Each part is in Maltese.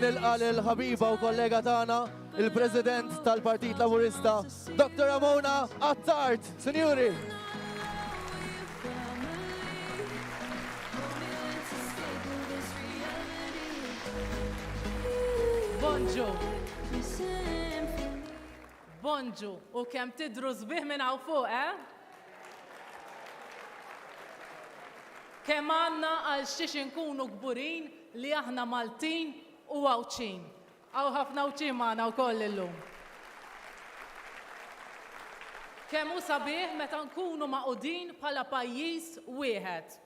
nilqa' lil ħabiba u kollega tagħna, il-President tal-Partit Laburista, Dr. Ramona Attard. Sinjuri! Bonġu. Bonġu, u kemm tidhru sbieħ minn hawn fuq, eh? Kemm għandna għal xiex inkunu kburin li aħna Maltin u Għawdxin. Hawn ħafna Għawdxin magħna wkoll illum. Kemm hu sabiħ meta nkunu magħqudin bħala pajjiż wieħed.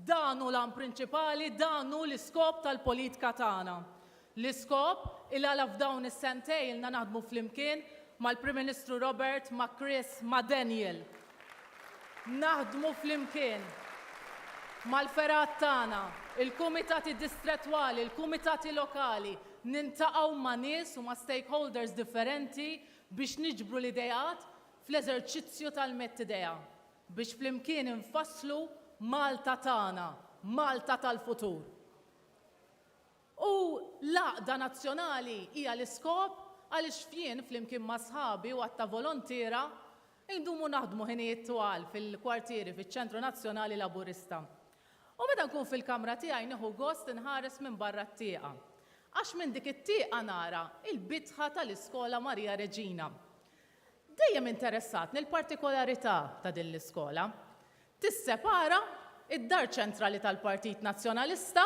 Dan hu l-għan prinċipali, dan hu l-iskop tal-politika tagħna. L-iskop il għala f'dawn is-sentej ilna naħdmu flimkien mal-Prim Ministru Robert, ma' Chris, ma' Daniel. Naħdmu flimkien mal-fergħat tagħna, il-kumitati distrettwali, il-kumitati lokali, nintaqgħu ma' nies u ma' stakeholders differenti biex niġbru l-ideat fl-eżerċizzju tal-Mett Idea. Biex flimkien infasslu Malta tagħna, Malta tal-futur. U l-għaqda nazzjonali hija l-iskop għaliex f'jien flimkien ma' sħabi u għadd ta' volontiera ndumu naħdmu ħinijiet twal fil-kwartieri fiċ-Ċentru Nazzjonali Laburista. U meta nkun fil-kamra tiegħi nieħu gost inħares minn barra t-tieqa. Għax minn dik it-tieqa nara l-bitħa tal-iskola Maria Reġina. Dejjem interessatni l-partikolarità ta' din l-iskola. Tissepara d-dar ċentrali tal-Partit Nazzjonalista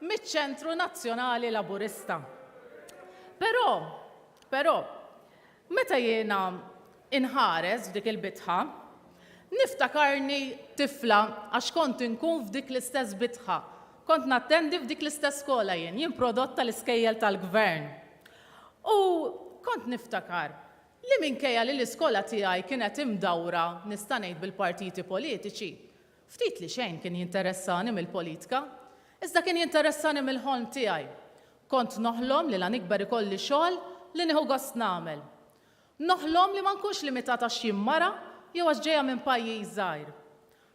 miċ-Ċentru Nazzjonali Laburista. Però, però, meta jiena inħares f'dik il-bitħa, niftakarni tifla għax kont inkun f'dik l-istess bitħa. Kont nattendi f'dik l-istess skola jien, jien prodott tal-iskejjel tal-gvern. U kont niftakar li minkejja li l-iskola tiegħi kienet imdawra nista' ngħid bil-partiti politiċi, ftit li xejn kien jinteressani mill-politika, iżda kien jinteressani mill-ħolm tiegħi. Kont noħlom li la nikber ikolli xogħol li nieħu gost nagħmel. Noħlom li ma nkunx limitata għax jien mara jew għax ġejja minn pajjiż żgħir.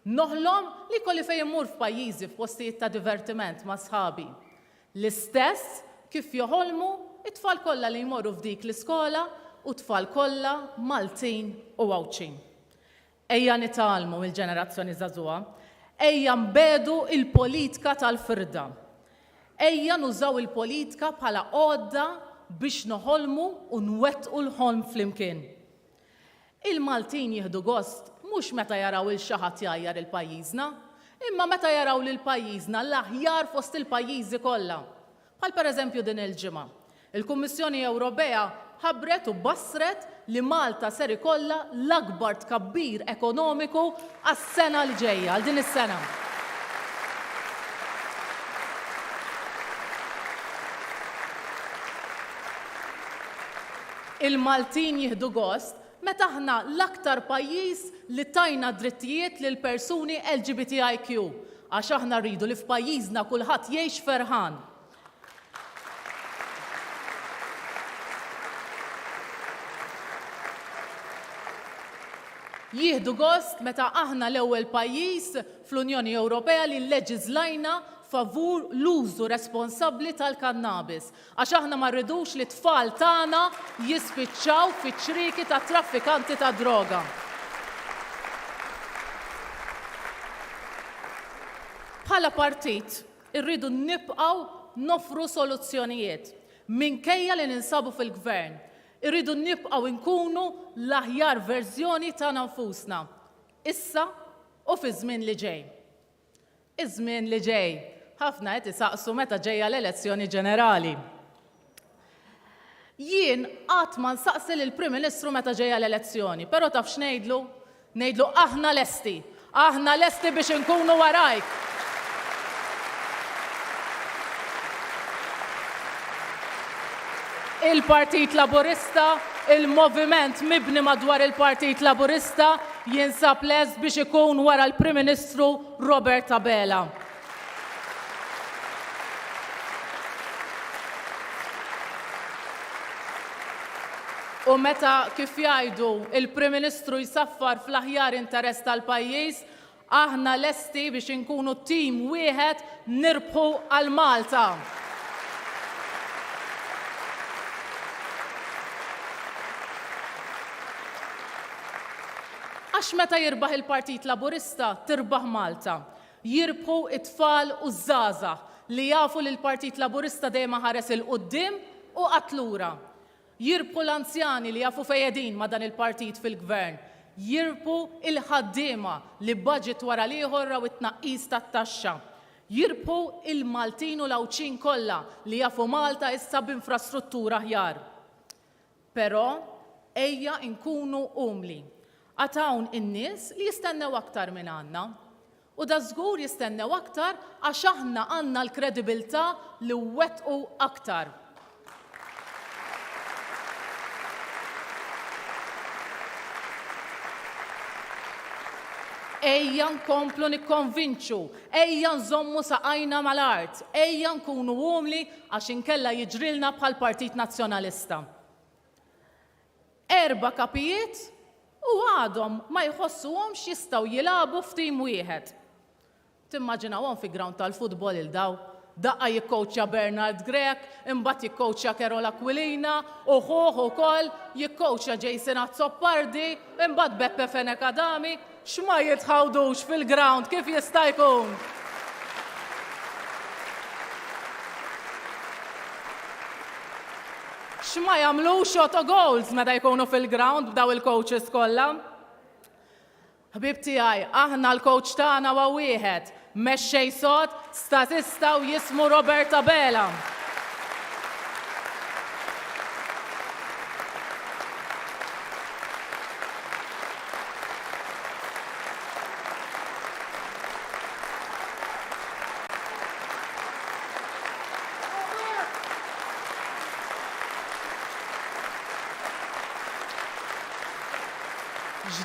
Noħlom li jkolli fejn immur f'pajjiżi f'postijiet ta' divertiment ma' sħabi. L-istess kif joħolmu t-tfal kollha li jmorru f'dik l-iskola u t-tfal kollha Maltin u Għawdxin. Ejja nitgħallmu mill-ġenerazzjoni żagħżugħa. Ejja nbegħdu l-politka tal-firda. Ejja nużaw il-politka bħala għodda biex noħolmu u nwettqu l-ħolm flimkien. Il-Maltin jieħdu gost mhux meta jaraw 'il xi ħadd jgħajjar 'il pajjiżna, imma meta jaraw lil pajjiżna l-aħjar fost il-pajjiżi kollha. Bħal pereżempju din il-ġimgħa. Il-Kummissjoni Ewropea ħabbret u bassret li Malta ser ikollha l-akbar tkabbir ekonomiku għas-sena li ġejja, għal din is-sena. Il-Maltin jieħdu gost meta aħna l-aktar pajjiż li tajna drittijiet lil persuni LGBTIQ, għax aħna rridu li f'pajjiżna kulħadd jgħix ferħan. Jieħdu gost meta aħna l-ewwel pajjiż fl-Unjoni Ewropea li lleġiżlajna favur l-użu responsabbli tal-kannabis, Għax aħna ma rridux li t-tfal tagħna jispiċċaw fiċ-ċrieki tat-traffikanti tad-droga. Bħala partit irridu nibqgħu noffru soluzzjonijiet. Minkejja li ninsabu fil-Gvern, irridu nibqgħu nkunu l-aħjar verżjoni tagħna nfusna, issa u fiż-żmien li ġej. Iż-żmien li ġej. Ħafna qed isaqsu meta ġejja l-elezzjoni ġenerali. Jien qatt ma nsaqsi lill-Prim Ministru meta ġejja l-elezzjoni, però taf x'ngħidlu? Ngħidlu aħna lesti, aħna lesti biex inkunu warajk. Il-Partit Laburista, il-moviment mibni madwar il-Partit Laburista jinsab lest biex ikun wara l-Prim Ministru Robert Abela. U meta, kif jgħidu, il-Prim Ministru jsaffar fl-aħjar interess tal-pajjiż, Aħna lesti biex inkunu tim wieħed nirbħu għal Malta. Għax meta jirbaħ il-Partit Laburista tirbaħ Malta. Jirbħu t-tfal u ż-żgħażagħ li jafu li l-Partit Laburista dejjem iħares 'il quddiem u qatt lura. Jirbħu l-anzjani li jafu fejn qegħdin ma' dan il-partit fil-Gvern. Jirbħu il-ħaddiema li budget wara l-ieħor raw it-tnaqqis tat-taxxa. Jirbħu il-Maltin u l-Għawdxin kollha li jafu Malta issa b'infrastruttura aħjar. Però ejja nkunu umli. Għad hawn in-nies li jistennew aktar minn għandna. U dażgur jistennew aktar għax aħna għandna l-kredibilità li wettqu aktar. Ejja nkomplu nikkonvinċu, ejja nżommu saqajna mal-art, ejja nkunu umli għax inkella jiġrilna bħall-Partit Nazzjonalista. Erba' kapijiet u għadhom ma jħossuhomx jistgħu jilagħbu f'tim wieħed. Timmaġinawhom fi ground tal-futbol il daw? Daqqa jikkowċja Bernard Grech, imbagħad jikkowċja Karol Aquilina u ħuh ukoll, jikkowċja Jason Azzopardi, imbagħad Beppe Fenech Adami. X'ma jitħawdux fil-ground kif jista' jkun? X'ma jagħmlux auto goals meta jkunu fil-ground b'daw il-coaches kollha? Ħbieb tiegħi, aħna l-coach tagħna huwa wieħed, mexxej sod, statista u jismu Robert Abela.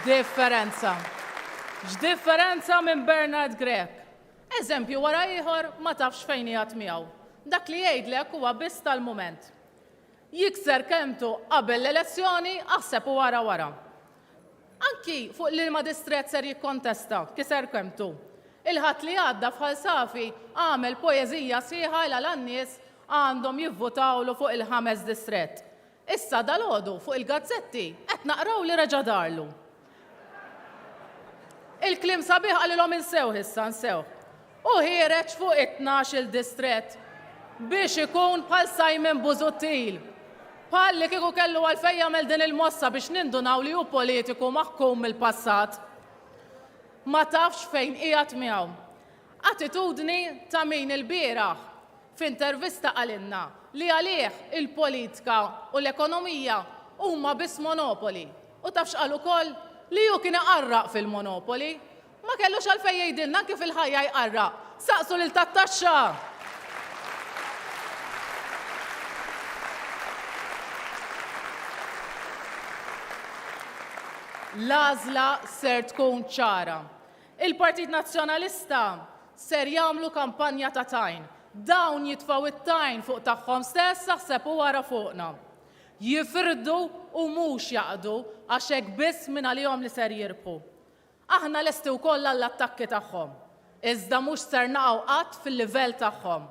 X'differenza! X'differenza minn Bernard Grech! Eżempju wara ieħor ma tafx fejn qiegħed miegħu. Dak li jgħidlek huwa biss tal-mument. Jikser kelmtu qabel l-elezzjoni aħseb u ara wara. Anki fuq liema distrett ser jikkontesta, kiser kelmtu. Il-Ħadd li għadda f'Ħal Safi għamel poeżija sħiħa il għala n-nies għandhom jivvutawlu fuq il-ħames distrett. Issa dalgħodu fuq il-gazzetti qed naqraw li reġa' darlu. Il-kliem sabiħ qalilhom insewh issa, insewh. U ħiereġ fuq it-tnax-il distrett biex ikun bħal Simon Busuttil. Bħal li kieku kellu għalfejn jagħmel din il-mossa biex nindunaw li hu politiku maħkum mill-passat. Ma tafx fejn qiegħed miegħu. Attitudni ta' min ilbieraħ f'intervista qalilna li għalih il-politka u l-ekonomija huma biss monopoli. U taf x'qal ukoll? Li hu kien iqarraq fil-monopoli. Ma kellux għalfejn jgħidilna anki fil-ħajja jqarraq. Saqsu lil tat-taxxa! L-għażla ser tkun ċara. Il-Partit Nazzjonalista ser jagħmlu kampanja ta' tajn. Dawn jitfgħu t-tajn fuq tagħhom stess aħseb u ara fuqna. Jifirdu u mhux jgħaqqdu għax hekk biss mingħalihom li ser jirbħu. Aħna lesti wkoll għall-attakki tagħhom. Iżda mhux ser naqgħu qatt fil-livell tagħhom.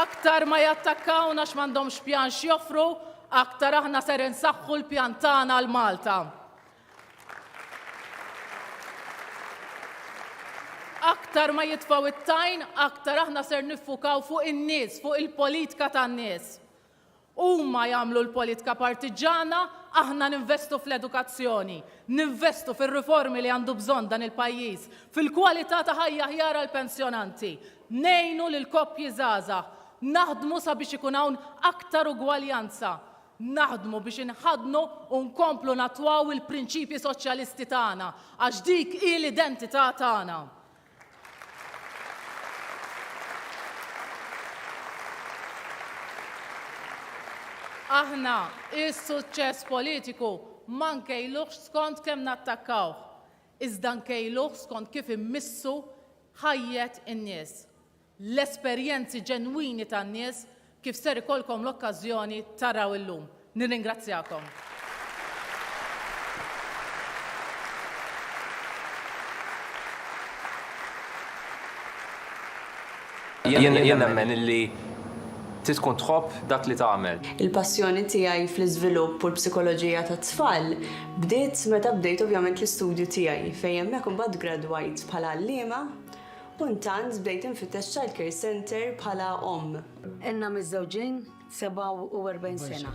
Aktar ma jattakkawna għax m'għandhomx pjan x'joffru, aktar aħna ser insaħħu l-pjan tagħna għal Malta. Aktar ma jitfgħu it-tajn, aktar aħna ser niffukaw fuq in-nies, fuq il-politika tan-nies. Huma jagħmlu l-politika partiġġana, aħna ninvestu fl-edukazzjoni, ninvestu fir-riformi li għandu bżonn dan il-pajjiż, fil-kwalità ta' ħajja aħjar għall-pensjonanti, ngħinu lill-koppji żgħażagħ, naħdmu sabiex ikun hawn aktar ugwaljanza, naħdmu biex inħaddnu u nkomplu nattwaw il-prinċipji soċjalisti tagħna, għax dik hi l-identità tagħna. Aħna is-suċċess politiku ma nkejluhx skont kemm nattakkawh, iżda nkejluh skont kif immissu ħajjet in-nies. L-esperjenzi ġenwini tan-nies kif ser ikollkom l-okkażjoni taraw illum. Nirringrazzjakom. Jien nemmen illi. Trid tkun tħobb dak li tagħmel. Il-passjoni tiegħi fl-iżvilupp u l-psikoloġija tat-tfal bdiet meta bdejt ovvjament l-istudju tiegħi fejn hemmhekk imbagħad gradwajt bħala għalliema u intant bdejt infittex child care centre bħala omm. Ilna miżżewġin 47 sena.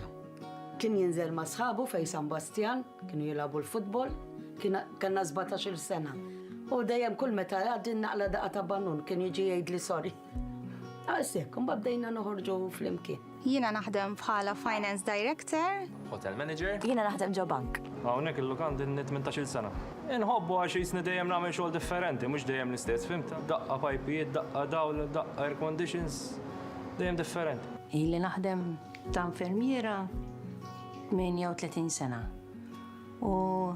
Kien jinżel ma' sħabu fejn San Bastjan, kienu jilagħbu l-futbol, kien kellna 17-il sena. U dejjem kull meta jgħaddi naqla daqqa ta' bannun kien jiġi jgħidli sorry. Daqshekk, imbagħad bdejna noħorġu flimkien. Jiena naħdem bħala Finance Director. Hotel Manager. Jiena naħdem ġo bank. Hawnhekk il-lukand ilni 18-il sena. Inħobbu għax qisni dejjem nagħmel xogħol differenti, mhux dejjem l-istess, fhimt? Daqqa pajpijiet, daqqa dawl, daqqa air conditions, dejjem differenti. Ili naħdem ta' infermiera 38 sena. U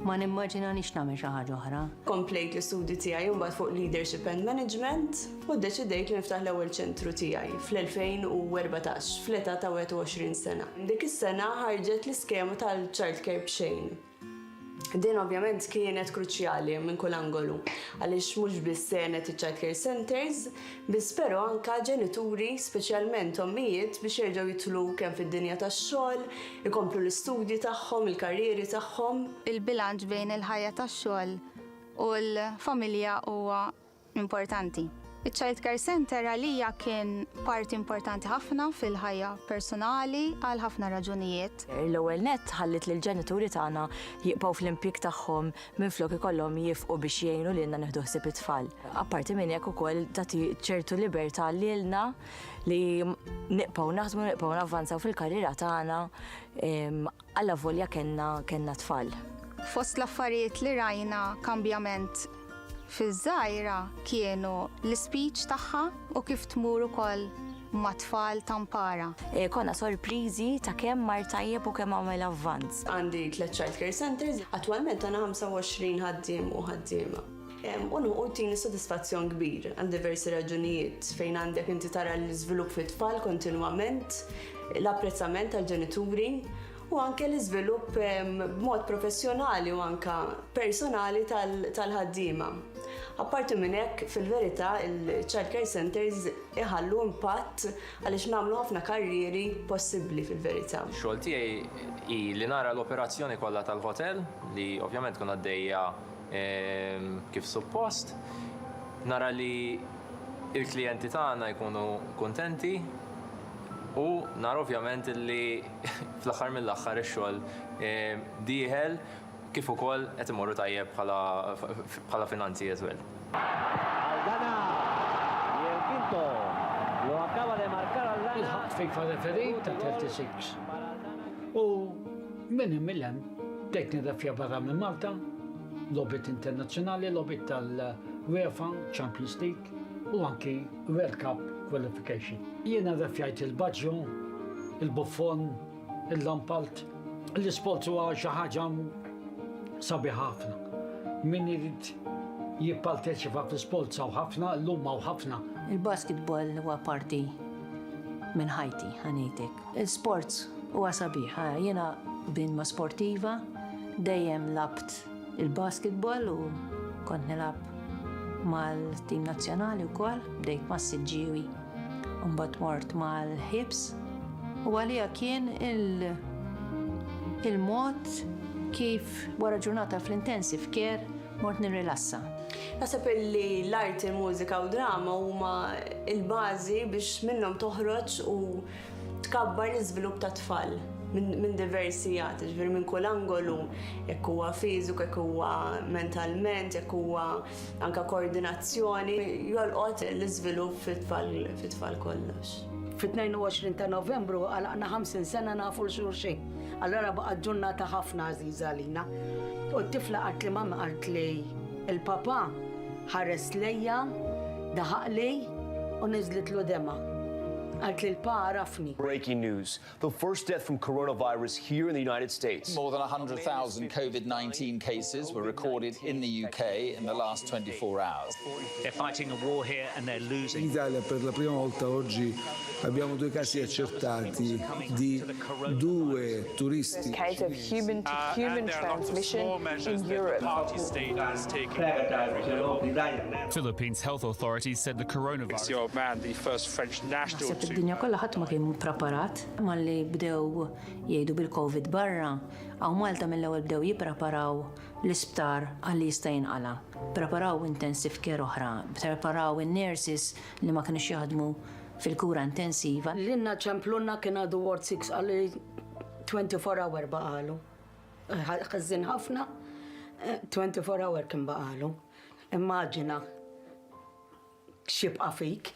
ma nimmaġinanix nagħmel xi ħaġa oħra. Komplejt l-istudji tiegħi mbagħad fuq Leadership and Management u ddeċidejt li niftaħ l-ewwel ċentru tiegħi fl-2014 fl-età ta' 21 sena. Dik is-sena ħarġet l-iskema tal-child care b'xejn. Din ovvjament kienet kruċjali minn kull angolu għaliex mhux biss għenet iċ-child care centres, biss però anke ġenituri, speċjalment ommijiet biex jerġgħu jidħlu kemm fid-dinja tax-xogħol, ikomplu l-istudji tagħhom, il-karrieri tagħhom. Il-bilanċ bejn il-ħajja tax-xogħol u l-familja huwa importanti. Iċ-Child Care Centre għalija kien parti importanti ħafna fil-ħajja personali għal ħafna raġunijiet. L-ewwel nett ħalliet lill-ġenituri tagħna jibqgħu fl-impjieg tagħhom minflok ikollhom jifqu biex jgħinu lilna nieħdu ħsieb it-tfal. Apparti minn hekk ukoll tagħti ċertu libertà lilna li nibqgħu naħdmu, nibqgħu navvanzaw fil-karriera tagħna allavolja kellna kellna tfal. Fost l-affarijiet li rajna kambjament fiż-żgħira kienu l-ispeech tagħha u kif tmur ukoll mat-tfal tampara. Konna sorpriżi ta' kemm mar tajjeb u kemm għamel avvanz. Għandi tliet child care centres, attwalment għandna 25 ħaddiem u ħaddiema. U u tini sodisfazzjon kbir għal diversi raġunijiet fejn għandek inti tara l-iżvilupp fit-tfal kontinwament, l-apprezzament tal-ġenituri u anke l-iżvilupp b'mod professjonali u anke personali tal-ħaddiema. Apparti minn hekk, fil-verità, il-child care centers iħallu impatt għaliex nagħmlu ħafna karrieri possibbli fil-verità. Xogħol tiegħi hi li nara l-operazzjoni kollha tal-hotel li ovvjament tkun għaddejja kif suppost, nara li il-klijenti tagħna jkunu kuntenti u nara ovvjament li fl-aħħar mill-aħħar ix-xogħol dieħel kif ukoll qed imorru tajjeb bħala finanzi as well. Aldana y el quinto lo acaba de marcar Aldana. Ilħaqt FIFA referee ta' 36. U minn hemm 'il hemm bdejt nirrefja barra minn Malta, logħbiet internazzjonali, logħbiet tal-UEFA Champions League u anki World Cup Qualification. Jiena rrefjajt il-Baggio, il-Buffon, il-Lampard. L-isport huwa xi ħaġa sabiħa ħafna. Min irid jipparteċipa fl-isport saw ħafna, llum hawn ħafna. Il-basketball huwa parti minn ħajti, ħa ngħidlek. Il-sports huwa sabiħ, jiena bniedma sportiva, dejjem lgħabt il-basketball u kont nilgħab mal-tim nazzjonali wkoll, bdejt mas-Siġġiewi, u mbagħad mort mal-Ħibs. U għalija kien il-mod kif wara ġurnata fl-intensive care mort nirrilassa. Naħseb illi l-arti, mużika u drama huma il-bażi biex minnhom toħroġ u tkabbar l-iżvilupp ta' tfal minn diversi jat, ġifieri minn kull angolu, jekk huwa fiżiku, jekk huwa mentalment, jekk huwa anka koordinazzjoni, jolqot l-iżvilupp fit-tfal kollox. Fit-22 ta' Novembru għalaqna 50 sena nafu 'l xulxin. Allora baqgħet ġurnata ħafna għażiża għalina. U t-tifla qalt li mama qalt li il-papa ħares lejja, daħaqli u niżlitlu demgħa. Qalt li l-pa għarafni. Breaking news. The first death from coronavirus here in the United States. More than 100,000 COVID-19 cases were recorded in the UK in the last 24 hours. They're fighting a war here and they're losing. In Italia per la prima volta oggi abbiamo due casi accertati di due turisti. Case of human to human transmission in Europe. Philippines health authorities said the coronavirus. Your man, the first French national. Naħseb id-dinja kollha ħadd ma kien preparat. Malli bdew jgħidu bil-Covid barra, hawn Malta mill-ewwel bdew jippreparaw l-isptar għal li jista' jinqala'. Preparaw intensive care oħra, preparaw in-nurses li ma kinux jaħdmu fil-kura intensiva. Lilna ċemplulna kien għadu ward 6 qalli 24 hour baqagħlu. Ħażin ħafna, 24 hour kien baqagħlu. Immaġina x'jibqa' fik.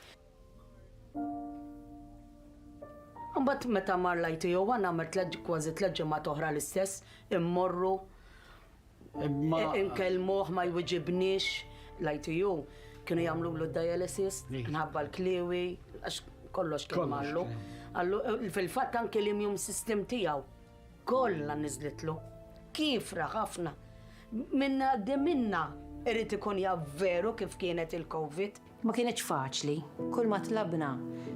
Imbagħad meta mar l-ITO 1 għamel kważi tlett ġimgħat oħra l-istess, immorru inkellmuh ma jwiġibniex l-ITU kienu jagħmlulu d-dialysis minħabba l-kliewi għax kollox kien mallu. Fil-fatt anke l-immune system tiegħu kollha niżlitlu. Kiefra ħafna. Min għaddi minnha irid ikun jaf veru kif kienet il-Covid. Ma kinitx faċli. Kull ma tlabna,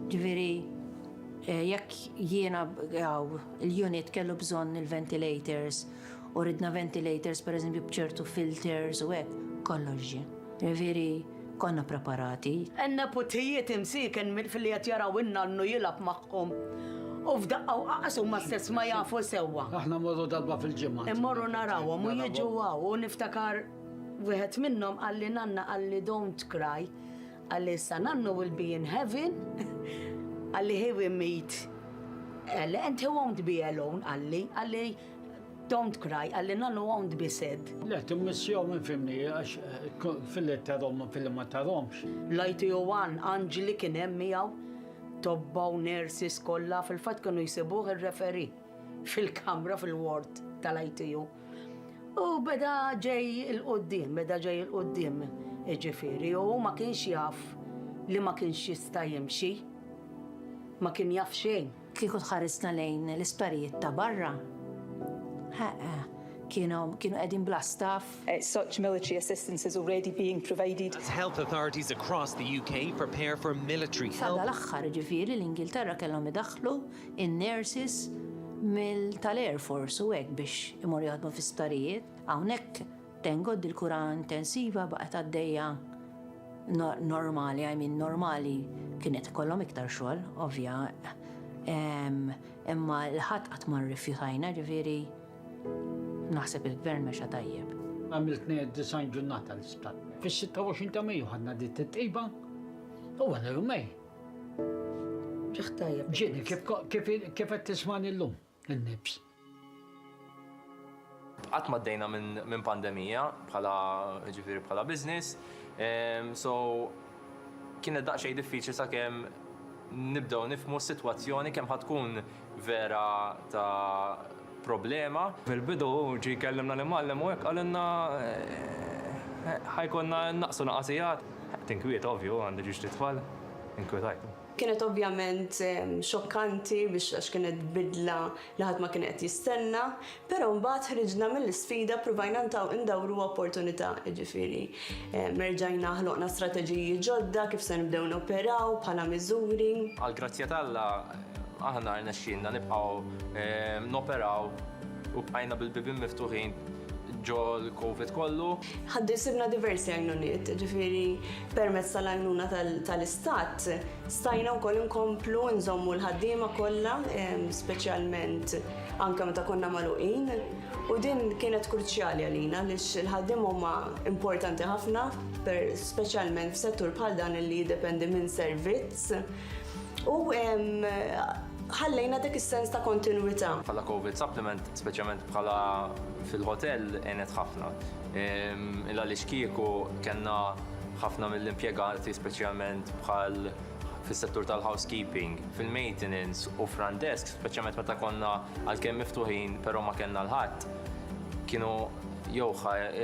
ġifieri jekk jiena hawn il-unit kellu bżonn il-ventilators u ridna ventilators pereżempju b'ċertu filters u hekk, kollox ġie. Ġifieri konna preparati. In-neputijiet imsieken filli qed jaraw in-nannu jilgħab magħhom u f'daqqa u qas huma stess ma jafu sewwa. Aħna mmorru darba fil-ġimgħa. Immorru narawhom u jiġu hawn u niftakar wieħed minnhom qalli nanna qalli don't cry qalli issa nannu will be in heaven qalli he will meet qalli and he won't be alone qalli qalli Don't cry, qalli nannu won't be sad. Le, timmissjahom infhimni għax filli tarhom u filli ma tarhomx. L-ITU-1 anġli kien hemm miegħu, tobba u nurses kollha, fil-fatt kienu jsibuh ir-referee fil-kamra fil-ward tal-ITU. U beda ġej 'il quddiem, beda ġej 'il quddiem, jiġifieri, u hu ma kienx jaf li ma kienx jista' jimxi. Ma kien jaf xejn. Kieku tħarisna lejn l-isptarijiet ta' barra, ħeqq, kienu kienu qegħdin bla staff. Such military assistance is already being provided. As health authorities across the UK prepare for military help. Sa dal-aħħar, jiġifieri, l-Ingilterra kellhom idaħħlu n-nurses mill tal-Air Force u hekk biex imorru jaħdmu fi sptarijiet. Hawnhekk, thank God, il-kura intensiva baqgħet għaddejja normali, I mean normali kienet ikollhom iktar xogħol, ovvja. Imma l-ħadd qatt ma rrifjutajna, ġifieri naħseb il-gvern mexa tajjeb. Għamilt 92 ġurnata l-isptar. Fis-26 ta' Mejju ħadna dit it-tqiba u għal Mej. Ġieħ tajjeb. Ġieni kif kif qed tismani llum in-nifs. Qatt ma għaddejna minn pandemija bħala ġifieri bħala business, so kienet daqsxejn diffiċli sakemm nibdew nifhmu s-sitwazzjoni kemm ħa tkun vera ta' problema. Fil-bidu ġie jkellimna l-imgħallem u hekk qalilna ħa jkollna nnaqqsu naqasijat. Tinkwiet ovvju, għandi ġiex tfal, inkwetajt. Kienet ovvjament xokkanti biex għax kienet bidla li ħadd ma kien qed jistenna, però mbagħad ħriġna mill-isfida ppruvajna ndawruha opportunità, jiġifieri erġajna ħloqna strateġiji ġodda kif se nibdew noperaw bħala miżuri. Għall-grazzja t'Alla aħna rnexxielna nibqgħu noperaw u bqajna bil-bibien miftuħin ġo l-Covid kollu. Ħaddu sibna diversi għajnuniet, ġifieri permezz tal-għajnuna tal-istat stajna wkoll inkomplu nżommu l-ħaddiema kollha, speċjalment anke meta konna magħluqin, u din kienet kruċjali għalina għaliex il-ħaddiema huma importanti ħafna, speċjalment f'settur bħal dan li jiddependi minn servizz. U ħallejna dak is-sens ta' kontinwità. Bħala Covid supplement, speċjalment bħala fil-hotel għenet ħafna. Il għaliex kieku kellna ħafna mill-impjegati speċjalment bħal fis-settur tal-housekeeping, fil-maintenance u front desk, speċjalment meta konna għalkemm miftuħin però ma kellna l-ħadd, kienu jew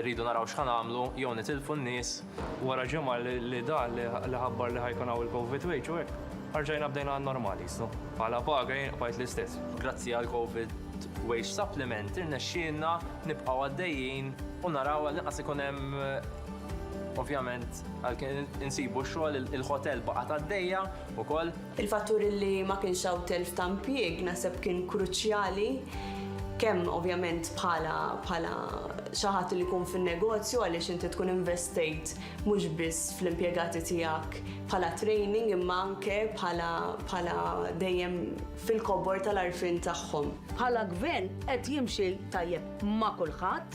rridu naraw x'ħa nagħmlu jew nitilfu n-nies. Wara ġimgħa li dan li ħabbar li ħa jkun hawn il-Covid wage u hekk, rġajna bdejna għan-normali qisu. Bħala paga jien qbajt l-istess. Grazzi għall-Covid wage supplement irnexxielna nibqgħu għaddejjin u naraw għall-inqas ikun hemm ovvjament għalkemm insibu x-xogħol il-hotel baqgħet għaddejja wkoll. Il-fattur li ma kienx hawn telf ta' impjieg naħseb kien kruċjali. Kemm ovvjament bħala bħala xi ħadd li jkun fin-negozju għaliex inti tkun investejt mhux biss fl-impjegati tiegħek bħala training imma anke bħala bħala dejjem fil-kobor tal-għarfien tagħhom. Bħala gvern qed jimxi tajjeb ma' kulħadd,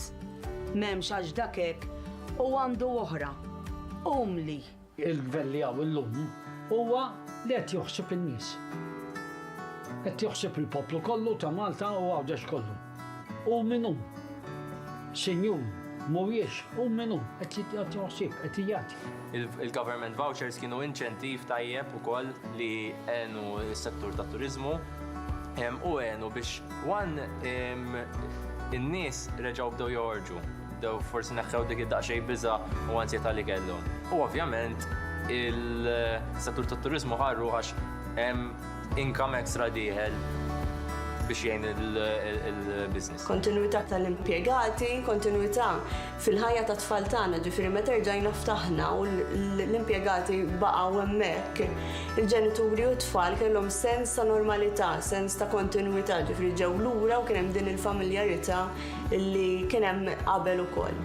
m'hemmx għax dak hekk u għandu oħra. Umli. Il-gvern li hawn illum huwa li qed joħseb in-nies. Qed joħseb il-poplu kollu ta' Malta u Għawdex kollu. Hu min hu. Sinjur, mhuwiex, hu min hu, qed joħseb, qed jagħti. Il-government vouchers kienu inċentiv tajjeb ukoll li għenu s-settur tat-turiżmu u għenu biex one in-nies reġgħu bdew joħorġu. Bdew forsi neħħew dik id-daqsxejn biża' u ansjetà li kellhom. U ovvjament il-settur tat-turiżmu ħa ruħ għax hemm income extra dieħel biex jgħin il-business. Kontinwità tal-impjegati, kontinwità fil-ħajja tat-tfal tagħna, ġifieri meta rġajna ftaħna u l-impjegati baqgħu hemmhekk, il-ġenituri u t-tfal kellhom sens ta' normalità, sens ta' kontinwità, ġifieri ġew lura u kien hemm din il-familjarità li kien hemm qabel ukoll.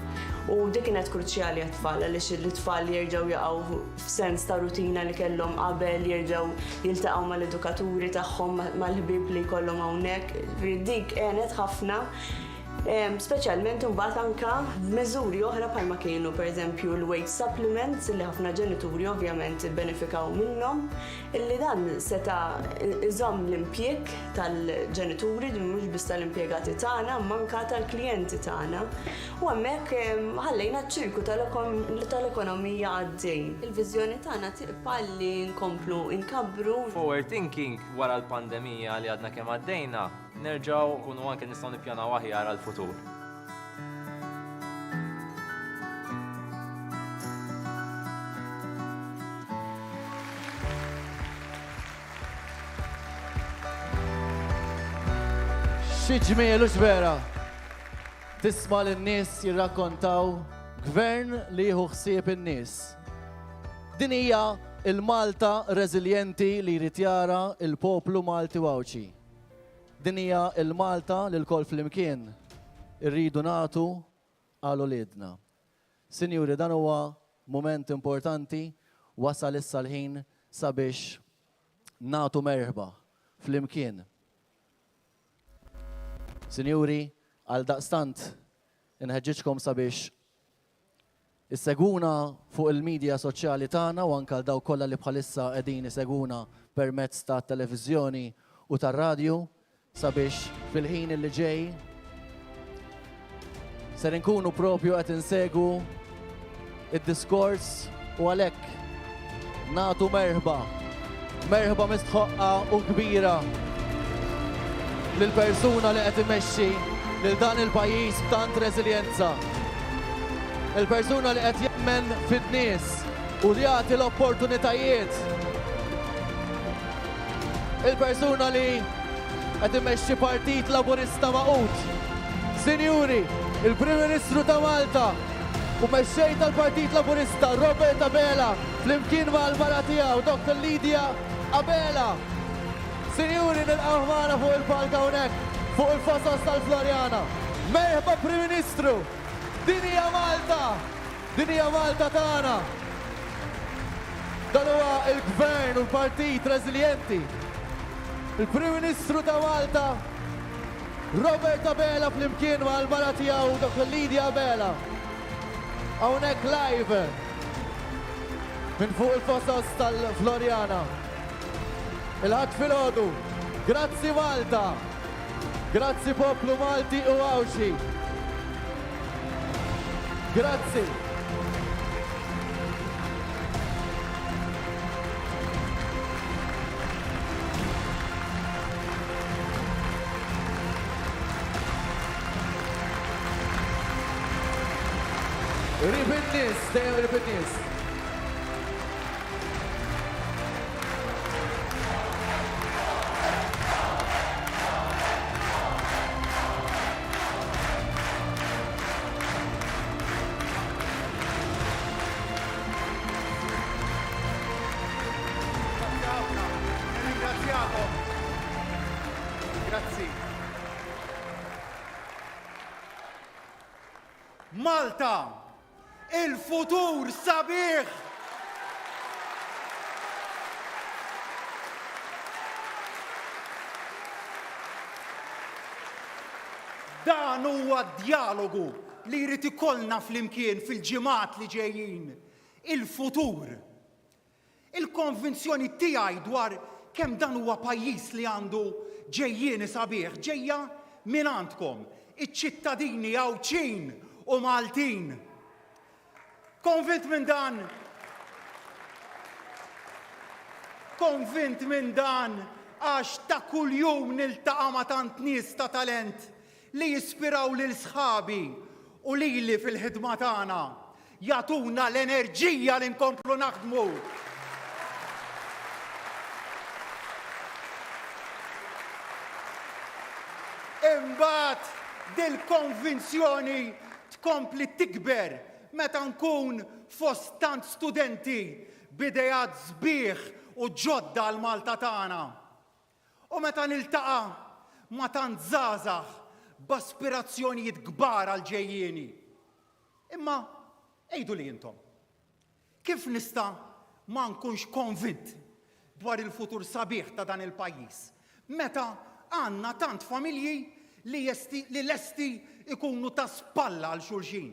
U dik kienet kruċjali għat-tfal għaliex it-tfal jerġgħu jaqgħu f'sens ta' rutina li kellhom qabel, jerġgħu jiltaqgħu mal-edukaturi tagħhom, mal-ħbieb li jkollhom hawnhekk. Ġifieri dik għenet ħafna, speċjalment imbagħad anke b'miżuri oħra bħalma kienu pereżempju l-wage supplements li ħafna ġenituri ovvjament ibbenefikaw minnhom. Illi dan seta' iżomm l-impjieg tal-ġenituri, mhux biss tal-impjegati tagħna, imma anke tal-klijenti tagħna. U hemmhekk ħallejna ċ-ċirku tal-ekonomija għaddej. Il-viżjoni tagħna tibqa' li nkomplu nkabbru. Forward thinking, wara l-pandemija li għadna kemm għaddejna, nerġgħu nkunu anke nistgħu nippjanaw aħjar għall-futur. Xi ġmiel hux vera? Tisma' lin-nies jirrakkontaw gvern li jieħu ħsieb in-nies. Din hija l-Malta reżiljenti li jrid jara l-poplu Malti u Għawdxi. Din hija l-Malta li lkoll flimkien irridu nagħtu għal uliedna. Sinjuri, dan huwa mument importanti, wasal issa l-ħin sabiex nagħtu merħba flimkien. Sinjuri, għaldaqstant inħeġġiġkom sabiex Issegwuna fuq il-media soċjali tagħna u anke għal dawk kollha li bħalissa qegħdin isegwuna permezz tat-televiżjoni u tar-radju sabiex fil-ħin li ġej ser inkunu propju qed insegwu id-diskors u għalhekk nagħtu merħba, merħba mistħoqqa u kbira lill-persuna li qed imexxi lil dan il-pajjiż b'tant reżiljenza. Il-persuna li qed jemmen fin-nies u li jagħti l-opportunitajiet. Il-persuna li qed imexxi Partit Laburista Magħqud. Sinjuri, il-Prim Ministru ta' Malta, u Mexxej tal-Partit Laburista Robert Abela flimkien mal-mara tiegħu Dr. Lydia Abela. Sinjuri nilqgħuh magħna fuq il-palk hawnhekk fuq il-fosos tal-Floriana. Merħba Prim Ministru! Din hija Malta! Din hija Malta tagħna! Dan huwa l-Gvern u l-Partit reżiljenti. Il-Prim Ministru ta' Malta Robert Abela flimkien mal-mara tiegħu Dr. Lydia Abela. Hawnhekk live minn fuq il-fosos tal-Floriana. Il-Ħadd filgħodu. Grazzi Malta. Grazzi poplu Malti u Għawdxi. Grazzi. Qrib in-nies, dejjem qrib in-nies. Grazzi ħafna. Nirringrazzjakom. Grazzi. Malta, il-futur sabiħ! Dan huwa d-djalogu li jrid ikollna flimkien fil-ġimgħat li ġejjin. Il-futur. Il-konvinzjoni tiegħi dwar kemm dan huwa pajjiż li għandu ġejjieni sabiħ ġejja mingħandkom, iċ-ċittadini Għawdxin u Maltin. Konvint minn dan Konvint minn dan għax ta' kuljum niltaqa' ma' tant nies ta' talent li jispiraw lil sħabi u lili fil-ħidma tagħna, jagħtuna l-enerġija li nkomplu naħdmu. Imbagħad dil-konvinzjoni tkompli tikber meta nkun fost tant studenti b'ideat sbieħ u ġodda għal Malta tagħna. U meta niltaqa' ma' tant żgħażagħ b'aspirazzjonijiet kbar għall-ġejjieni. Imma għiduli intom, kif nista' ma nkunx konvint dwar il-futur sabiħ ta' dan il-pajjiż meta għandna tant familji li li lesti jkunu ta' spalla għal xulxin?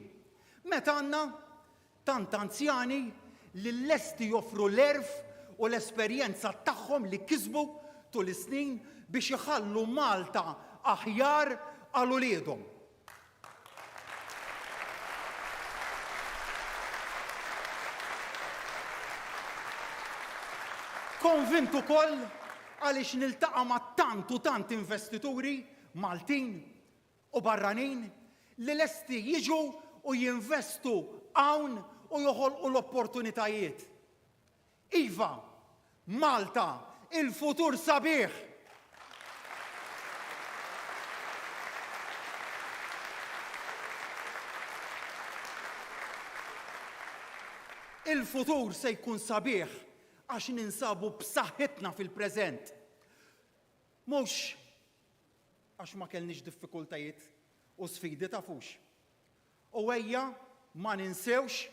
Meta għandna tant anzjani li lesti joffru l-għerf u l-esperjenza tagħhom li kisbu tul is-snin biex iħallu Malta aħjar għal uliedhom. Konvint ukoll għaliex niltaqa' ma' tant u tant investituri Maltin u barranin li lesti jiġu u jinvestu hawn u joħolqu l-opportunitajiet. Iva, Malta, il-futur sabiħ! Il-futur se jkun sabiħ għax ninsabu b'saħħitna fil-preżent. Mhux għax ma kellniex diffikultajiet u sfidi tafux. U ejja ma ninsewx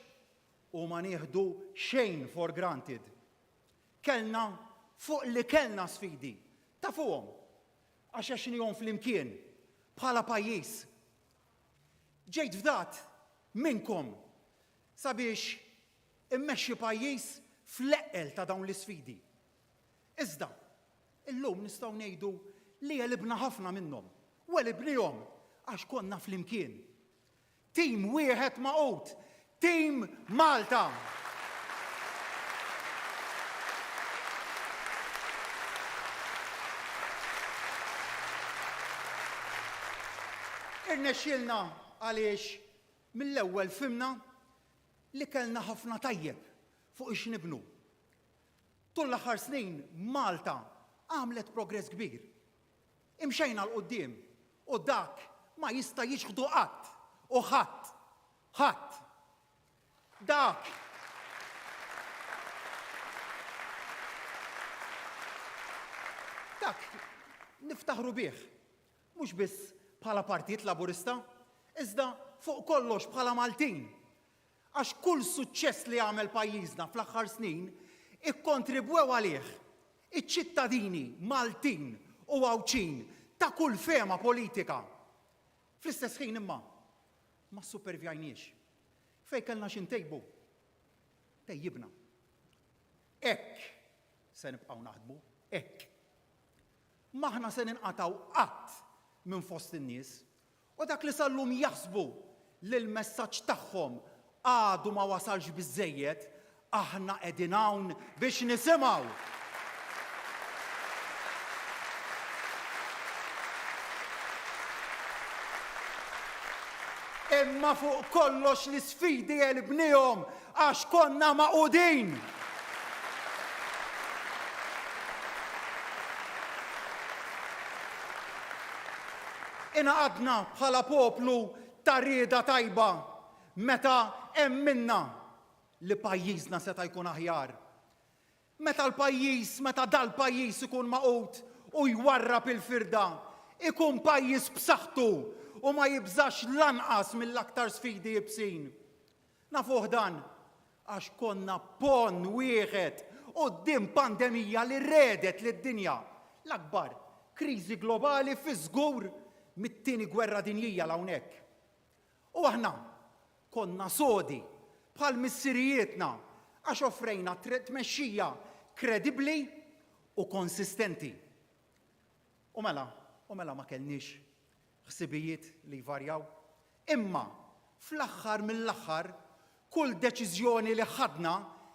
u ma nieħdu xejn for granted. Kellna fuq li kellna sfidi, tafuhom, għax għexnihom flimkien bħala pajjiż. Ġejt fdat minnkom sabiex immexxi pajjiż fl-eqqel ta' dawn l-isfidi. Iżda, illum nistgħu ngħidu li għelibna ħafna minnhom u għelibnihom għax konna flimkien. Tim wieħed magħqud, Tim Malta! Irnexxielna għaliex mill-ewwel fhimna li kellna ħafna tajjeb fuq ix nibnu. Tul l-aħħar snin Malta għamlet progress kbir. Imxejna 'l quddiem u dak ma jista' jiċħdu qatt u ħadd. Ħadd. Dak. Dak niftaħru bih. Mhux biss bħala Partit Laburista, iżda fuq kollox bħala Maltin. Għax kull suċċess li għamel pajjiżna fl-aħħar snin ikkontribwew għalih iċ-ċittadini Maltin u Għawdxin ta' kull fehma politika. Fl-istess ħin imma ma ssupervjajniex. Fejn kellna xi ntejbu, tejjibna. Hekk se nibqgħu naħdmu, hekk. M'aħna se ninqatgħu qatt minn fost in-nies U dak li sal-lum jaħsbu li l-messaġġ tagħhom għadu ma wasalx biżżejjed, aħna qegħdin hawn biex nisimgħu! Imma fuq kollox l-isfidi għelibniehom għax konna magħqudin! Ingħaqadna bħala poplu ta' rieda tajba meta emminna li pajjiżna seta' jkun aħjar. Meta l-pajjiż, meta dal-pajjiż ikun magħqud u jwarrab il-firda, ikun pajjiż b'saħħtu. u ma jibżax lanqas mill-aktar sfidi ibsin. Nafuh dan għax konna ponn wieħed quddiem pandemija li regħdet lid-dinja, l-akbar kriżi globali fiż-żgur mit-Tieni Gwerra Dinjija 'l hawnhekk. U aħna konna sodi bħal missirijietna għax offrejna tmexxija kredibbli u konsistenti. U mela, u mela ma kellniex ħsibijiet li jvarjaw. Imma, fl-aħħar mill-aħħar, kull deċiżjoni li ħadna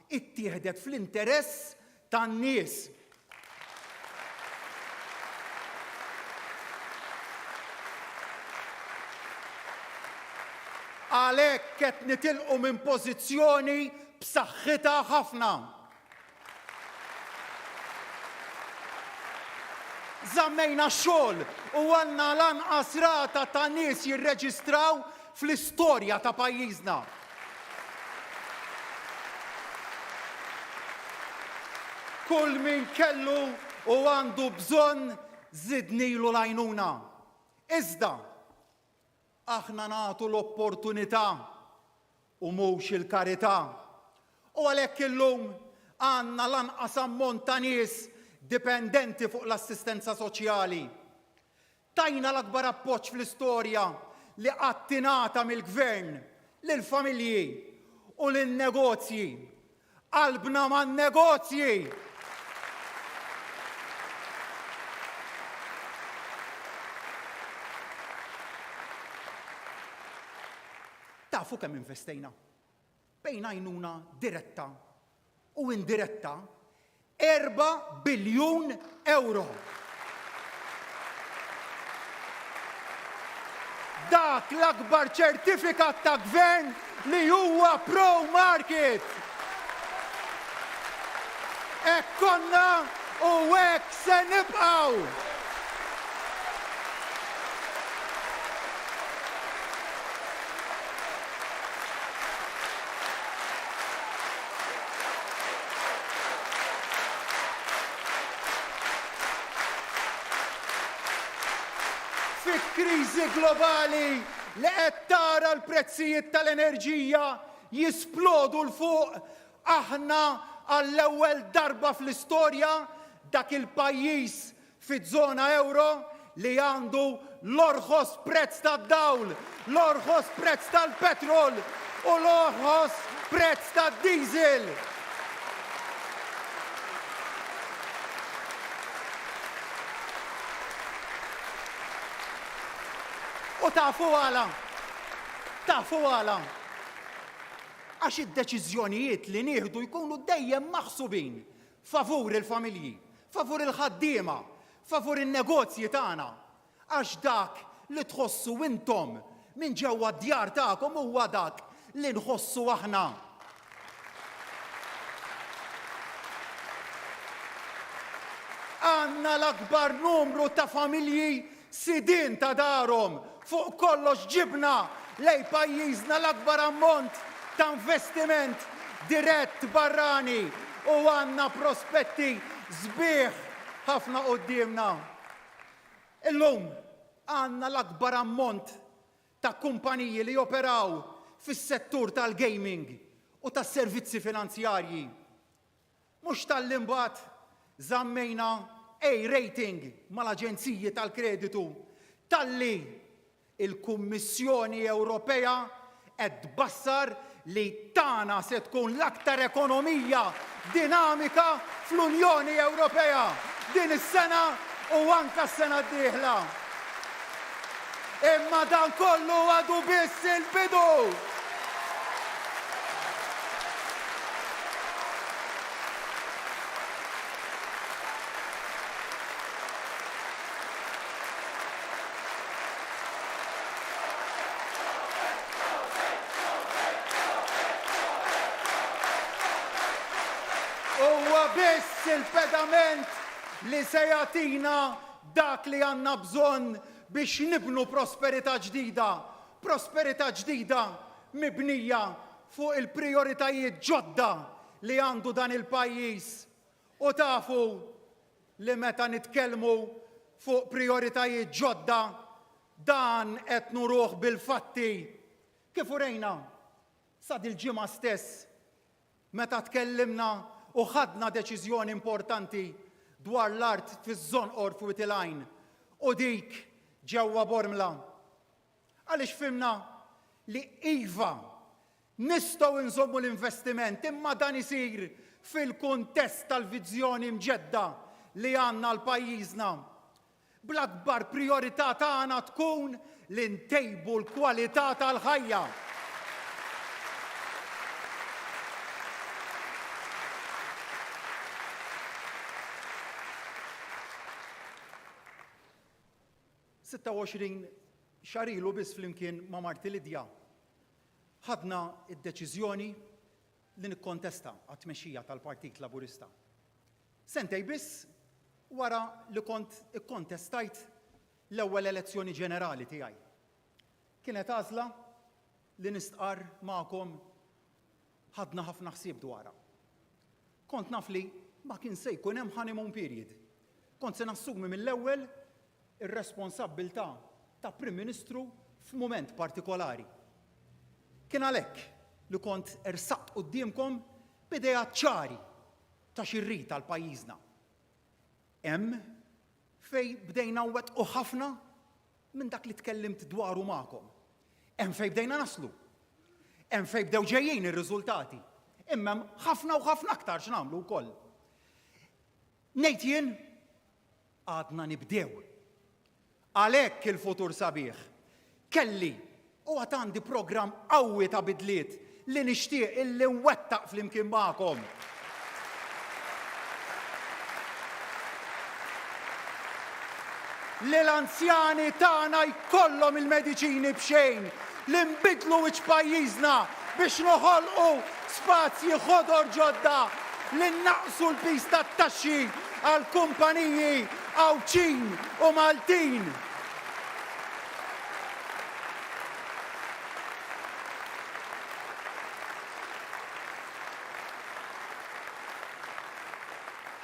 ttieħdet fl-interess tan-nies. Għalhekk qed nitilqu minn pożizzjoni b'saħħitha ħafna. Żammejna x-xogħol u għandna l-anqas rata ta' nies jirreġistraw fl-istorja ta' pajjiżna. Kull min kellu u għandu bżonn żidnilu l-għajnuna. Iżda, aħna nagħtu l-opportunità u mhux il-karità. U għalhekk illum għandna l-anqas ammont ta' nies dipendenti fuq l-assistenza soċjali. Tajna l-akbar appoġġ fl-istorja li qatt ingħata mill-Gvern lill-familji u lin-negozji. Qalbna man-negozji! Tafu kemm investejna? Bejn għajnuna diretta u indiretta 4 biljun ewro. Dak l-akbar ċertifikat ta' gvern li huwa pro-market. Hekk konna u hekk se nibqgħu. Fi kriżi globali li qed tara l-prezzijiet tal-enerġija jisplodu 'l fuq, aħna għall-ewwel darba fl-istorja dak il-pajjiż fiż-żona ewro li għandu l-orħos prezz tad-dawl, l-orħos prezz tal-petrol u l-orħos prezz tad-diesel. U tafu għala? Tafu għala? Għax id-deċiżjonijiet li nieħdu jkunu dejjem maħsubin favur il-familji, favur il-ħaddiema, favur in-negozji tagħna, għax dak li tħossu intom minn ġewwa d-djar tagħkom huwa dak li nħossu aħna. Għandna l-akbar numru ta' familji sidien ta' darhom. Fuq kollox ġibna lejn pajjiżna l-akbar ammont ta' investiment dirett barrani u għandna prospetti sbieħ ħafna quddiemna. Illum għandna l-akbar ammont ta' kumpaniji li joperaw fis-settur tal-gaming u tas-servizzi finanzjarji. Mhux talli mbagħad żammejna A rating mal-aġenziji tal-kreditu, talli l-Kummissjoni Ewropea qed tbassar li tagħna se tkun l-aktar ekonomija dinamika fl-Unjoni Ewropea din is-sena u anke s-sena d-dieħla. Imma dan kollu għadu biss il-bidu! Huwa biss il-pedament li se jagħtina dak li għandna bżonn biex nibnu prosperità ġdida, prosperità ġdida mibnija fuq il-prijoritajiet ġodda li għandu dan il-pajjiż. U tafu li meta nitkellmu fuq prijoritajiet ġodda. Dan qed nuruh bil-fatti kif urejna sa dil-ġimgħa stess meta tkellimna u ħadna deċiżjoni importanti dwar l-art fiż-Żonqor f'Wied il-Għajn u dik ġewwa Bormla. Għaliex fhimna li iva, nistgħu nżommu l-investiment imma dan isir fil-kuntest tal-viżjoni mġedda li għandna għal pajjiżna. Bl-akbar prijorità tagħna tkun li ntejbu l-kwalità tal-ħajja. 26 xahar ilu biss flimkien ma' marti Lydia ħadna d-deċiżjoni li nikkontesta għat-tmexxija tal-Partit Laburista. Sentej biss wara li kont ikkontestajt l-ewwel elezzjoni ġenerali tiegħi. Kienet għażla li nistqarr magħkom ħadna ħafna ħsieb dwarha. Kont naf li ma kien se jkun hemm honeymoon period. Kont se nassumi mill-ewwel ir-responsabbiltà ta' Prim Ministru f'mument partikolari. Kien għalhekk li kont ersaqt quddiemkom b'ideat ċari ta' xi rrid għal pajjiżna. Hemm fejn bdejna nwettqu ħafna minn dak li tkellimt dwaru magħkom. Hemm fejn bdejna naslu. Hemm fejn bdew ġejjin ir-riżultati. Imma hemm ħafna u ħafna aktar x'nagħmlu wkoll. Ngħid jien għadna nibdew. Għalhekk il-futur sabiħ. Kelli u għad għandi programm qawwi ta' bidliet li nixtieq illi nwettaq flimkien magħkom. Li l-anzjani tagħna jkollhom il-mediċini b'xejn, li nbiddlu wiċċ pajjiżna biex noħolqu spazji ħodor ġodda, li nnaqqsu l-piż tat-taxxi għall-kumpaniji Għawdxin u Maltin.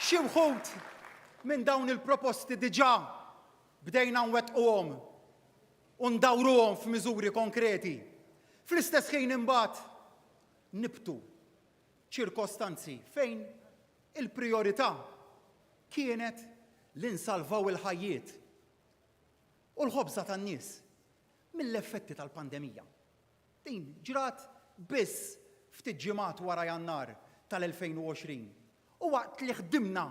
Xi wħud minn dawn il-proposti diġà bdejna nwettquhom u ndawruhom f'miżuri konkreti. Fl-istess ħin imbagħad nibtu ċirkostanzi fejn il-prijorità kienet li nsalvaw il-ħajjiet u l-ħobża tan-nies mill-effetti tal-pandemija. Din ġrat biss ftit ġimgħat wara Jannar tal-2020. U waqt li ħdimna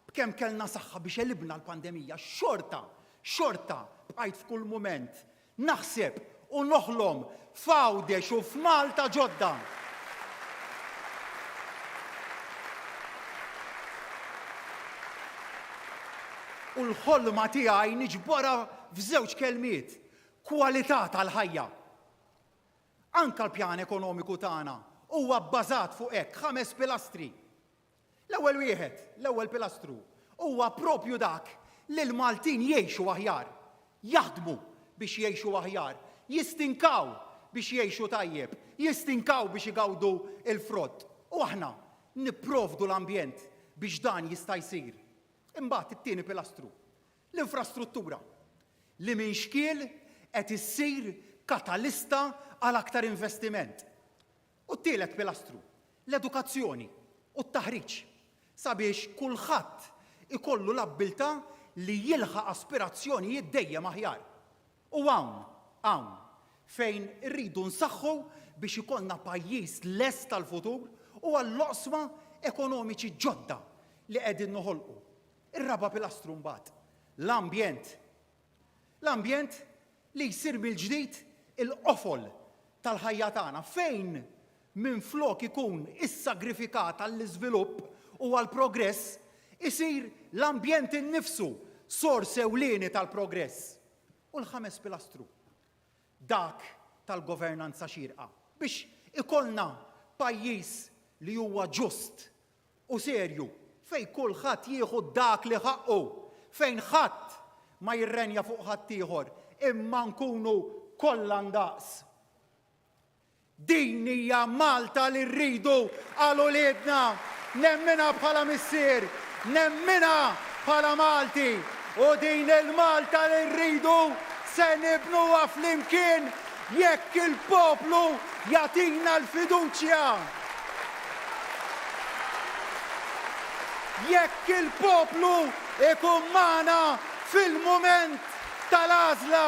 b'kemm kellna saħħa biex għelibna l-pandemija, xorta, xorta bqajt f'kull mument naħseb u noħlom f'Għawdex u f'Malta ġodda. U l-ħolma tiegħi niġborha f'żewġ kelmiet, kwalità tal-ħajja. Anke l-pjan ekonomiku tagħna huwa bbażat fuq hekk, ħames pilastri. L-ewwel wieħed, l-ewwel pilastru, huwa proprju dak li l-Maltin jgħixu aħjar, jaħdmu biex jgħixu aħjar, jistinkaw biex jgħixu tajjeb, jistinkaw biex igawdu l-frott. U aħna nipprovdu l-ambjent biex dan jista' jsir. Imbagħad it-tieni pilastru, L-infrastruttura, li minn xkiel qed issir katalista għal aktar investiment. U t-tielet pilastru, l-edukazzjoni u t-taħriġ, sabiex kulħadd ikollu l-abbiltà li jilħaq aspirazzjonijiet dejjem aħjar. U hawn, hawn, fejn irridu nsaħħu biex ikollna pajjiż lest għall-futur u għall-oqsma ekonomiċi ġodda li qegħdin noħolqu. Ir-raba' pilastru mbagħad, l-ambjent. L-ambjent li jsir mill-ġdid il-qofol tal-ħajja tagħna fejn minflok ikun issagrifikat għall-iżvilupp u għall-progress, isir l-ambjent innifsu sors ewlieni tal-progress. U l-ħames pilastru, dak tal-governanza xierqa biex ikollna pajjiż li huwa ġust u serju fejn kulħadd jieħu dak li ħaqqu, fejn ħadd ma jirrenja fuq ħaddieħor imma nkunu kollha ndaqs. Din hija Malta li rridu għal uliedna. Nemminha bħala missier, nemminha bħala Malti u din il-Malta li rridu se. Se nibnuha flimkien jekk il-poplu jagħtina l-fiduċja. Jekk il-poplu ikun magħna fil-mument tal-għażla.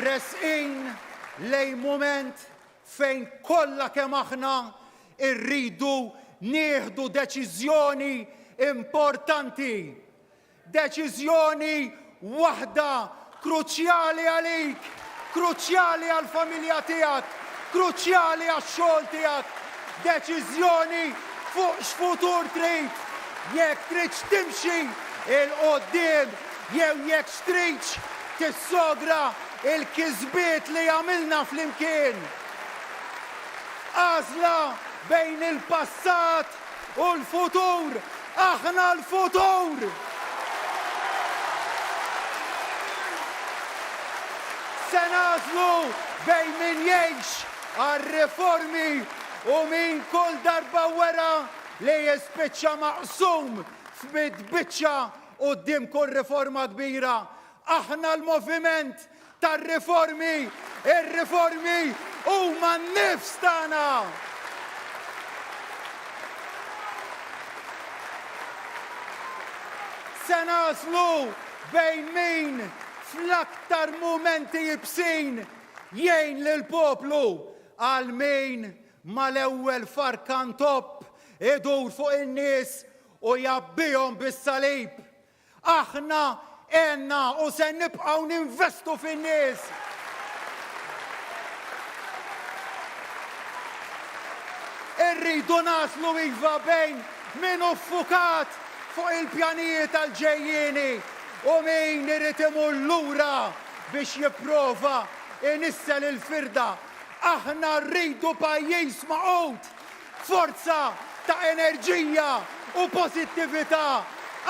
Resqin lejn mument fejn kollha kemm aħna rridu nieħdu deċiżjoni importanti. Deċiżjoni waħda kruċjali għalik, kruċjali għall-familja tiegħek, kruċjali għax-xogħol tiegħek. Deċiżjoni fuq x'futur trid, jekk tridx timxi 'l quddiem jew jekk tridx tissogra l-kisbiet li għamilna flimkien. Għażla bejn il-passat u l-futur. Aħna l-futur! Se nagħżlu bejn min jgħix għar-riformi u min kull darba wera li jispiċċa maqsum f'mitt biċċa quddiem kull riforma kbira. Aħna l-moviment tar-riformi, ir-riformi huma n-nifs tagħna! Se nagħżlu bejn min fl-aktar mumenti ibsin jgħin lill-poplu għal min mal-ewwel farka ntopp idur fuq in-nies u jgħabbihom bis-salib. Aħna għenna u se nibqgħu ninvestu fin-nies. Irridu nagħżlu iva bejn min hu ffukat fuq il-pjanijiet għall-ġejjieni u min irid imur lura biex jipprova inissel il-firda. Aħna rridu pajjiż magħqud Forza ta' enerġija u pożittività.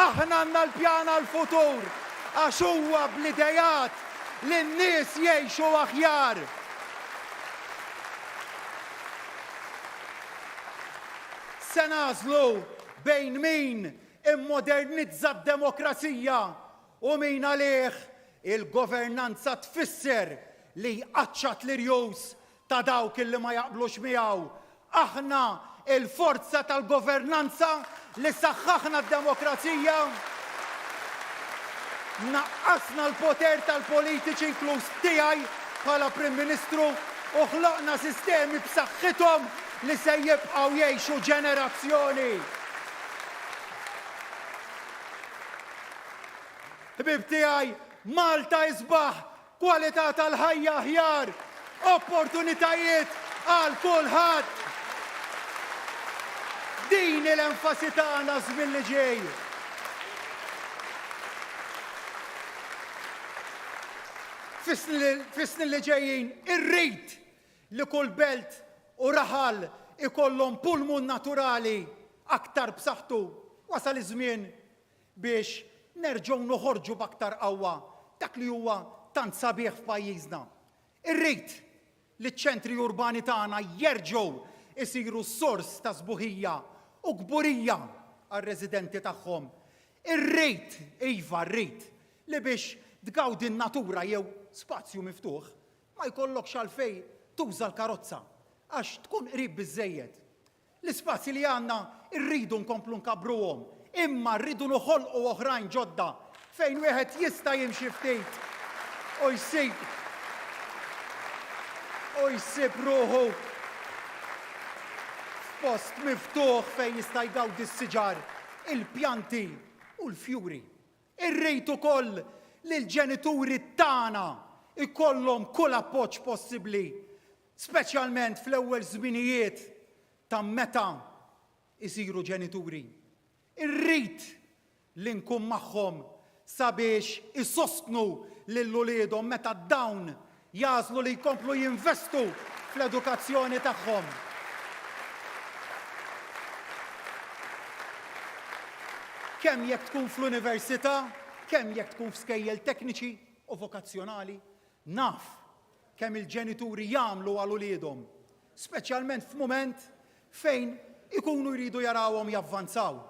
Aħna għandna l-pjan għall-futur għax huwa bl-ideat li n-nies jgħixu aħjar. Se nagħżlu bejn min immodernizza d-demokrazija u min għalih il-governanza tfisser li jqaċċat l-irjus ta' dawk illi ma jaqblux miegħu. Aħna l-forza tal-governanza li saħħaħna d-demokrazija, naqqasna l-poter tal-politiċi inkluż tiegħi bħala Prim Ministru u ħloqna sistemi b'saħħithom li se jibqgħu jgħixu ġenerazzjoni. Ħbieb tiegħi, Malta isbaħ Kwalità tal-ħajja aħjar, opportunitajiet għal kulħadd. Din hi l-enfasi tagħna għaż-żmien li ġej. Fis-snin li ġejjin irrid li kull belt u raħal ikollhom pulmun naturali aktar b'saħħtu. Wasal iż-żmien biex nerġgħu noħorġu b'aktar qawwa dak li huwa tant sabiħ f'pajjiżna. Irrid li ċ-ċentri urbani tagħna jerġgħu jsiru sors ta' sbuħija u kburija għar-residenti tagħhom. Irrid, iva rrid, li biex tgawdi n-natura jew spazju miftuħ, ma jkollokx għalfejn tuża l-karozza għax tkun qrib biżżejjed. L-ispazji li għandna rridu nkomplu nkabbruhom, imma rridu noħolqu oħrajn ġodda fejn wieħed jista' jimxi ftit u jsib u jsib ruħu f'post miftuħ fejn jista' jgawdi s-siġar, il-pjanti u l-fjuri. Irrid ukoll li l-ġenituri tagħna jkollhom kull appoġġ possibbli speċjalment fl-ewwel żminijiet ta' meta jsiru ġenituri. Irrid li nkun magħhom sabiex isostnu lil uliedhom meta dawn jagħżlu li jkomplu jinvestu fl-edukazzjoni tagħhom. Kemm jekk tkun fl-università, kemm jekk tkun f'skejjel tekniċi u vokazzjonali, naf. kemm il-ġenituri jagħmlu għal uliedhom, speċjalment f'mument fejn ikunu jridu jarawhom javvanzaw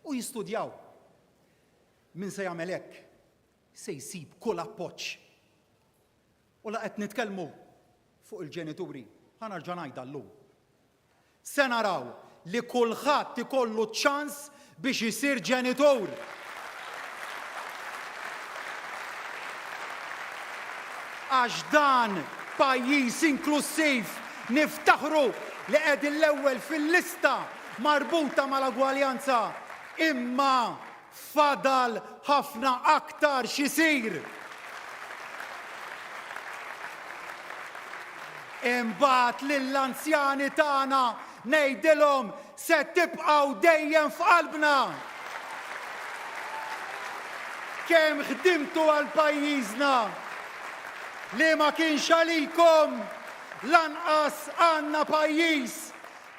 u jistudjaw. Min se jagħmel hekk se jsib kull appoġġ. U la qed nitkellmu fuq il-ġenituri, ħa nerġa' ngħidha llum. Se naraw li kulħadd ikollu ċ-ċans biex isir ġenitur. Għax dan pajjiż inklussiv niftaħru li qegħdin l-ewwel fil-lista marbuta mal-agwaljanza imma Fadal ħafna aktar x'isir. Imbagħad lill-anzjani tagħna ngħidilhom se tibqgħu dejjem f'qalbna. Kemm ħdimtu għal pajjiżna li ma kienx għalikom lanqas għandna pajjiż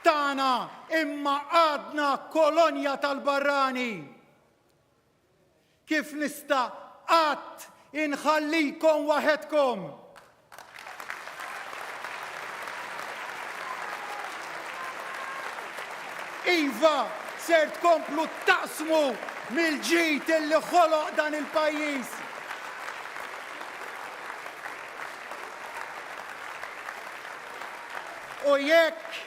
tagħna imma għadna kolonja tal-barrani. Kif nista' qatt inħallikom waħedkom? Iva, ser tkomplu taqsmu mill-ġid illi ħoloq dan il-pajjiż. U jekk,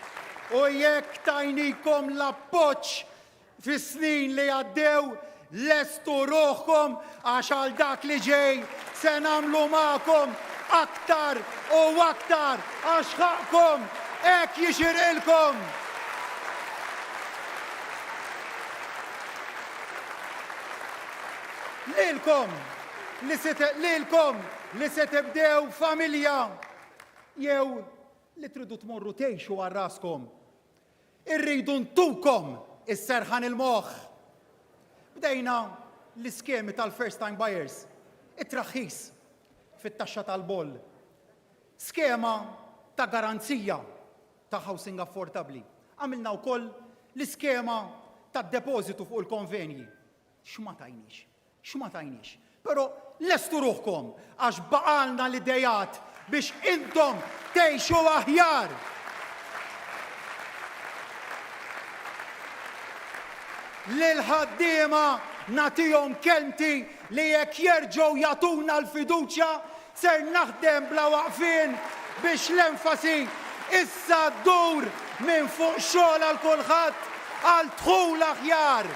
u jekk tajnikom l-appoġġ fis-snin li għaddew, lestu ruħkom għax għal dak li ġej se nagħmlu magħkom aktar u aktar għax ħaqqkom hekk jixirqilkom. Lilkom li se lilkom li se tibdew familja jew li tridu tmorru tgħixu għal raskom. Irridu ntukom is-serħan il-moħħ. Bdejna l-iskemi tal-first time buyers, it-traħħis fit-taxxa tal-boll, skema ta' garanzija ta' housing affordabbli. Għamilna wkoll l-iskema tad-depożitu fuq il-konvenji. X'ma tajniex? X'ma tajniex? Però lestu ruħkom għax baqgħalna l-ideat biex intom tgħixu aħjar! Lill-ħaddiema nagħtihom kelmti li jekk jerġgħu jagħtuna l-fiduċja Ser naħdem bla waqfien biex l-enfasi issa ddur minn fuq xogħol għal kulħadd għal dħul aħjar.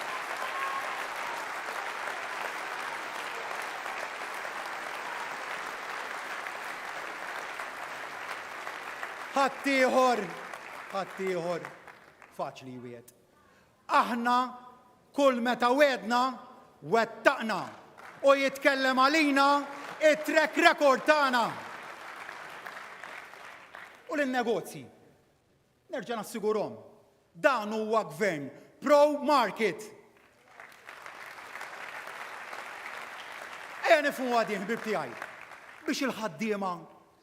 Ħaddieħor, ħaddieħor faċli jwiegħed. Aħna kull meta wegħdna, wettaqna. U jitkellem għalina it-track record tagħna. U lin-negozji, nerġa' nassigurhom, dan huwa gvern pro-market. Ejja nifhmuha din ħbieb tiegħi, biex il-ħaddiema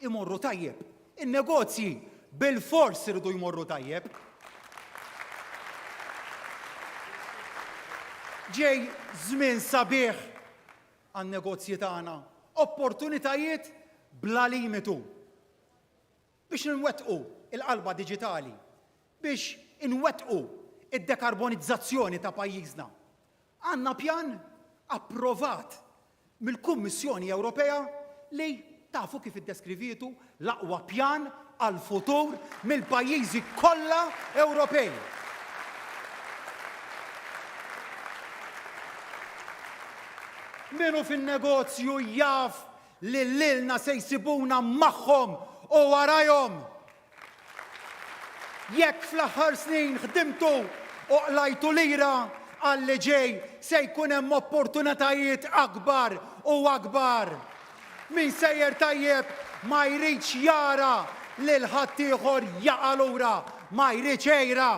imorru tajjeb. In-negozji bilfors iridu jmorru tajjeb. Ġej żmien sabiħ għan-negozji tagħna, opportunitajiet bla limitu biex nwettqu l-qalba diġitali, biex inwettqu d-dekarbonizzazzjoni ta' pajjiżna. Għandna pjan approvat mill-Kummissjoni Ewropea li tafu kif iddeskrivietu l-aqwa pjan għall-futur mill-pajjiżi kollha Ewropej. Min hu fin-negozju jaf li lilna se jsibuna magħhom u warajhom. Jekk fl-aħħar snin ħdimtu u qlajtu lira, għal li ġej se jkun hemm opportunitajiet akbar u akbar. Min sejjer tajjeb ma jridx jara lil ħaddieħor jaqa' lura, ma jridx għira,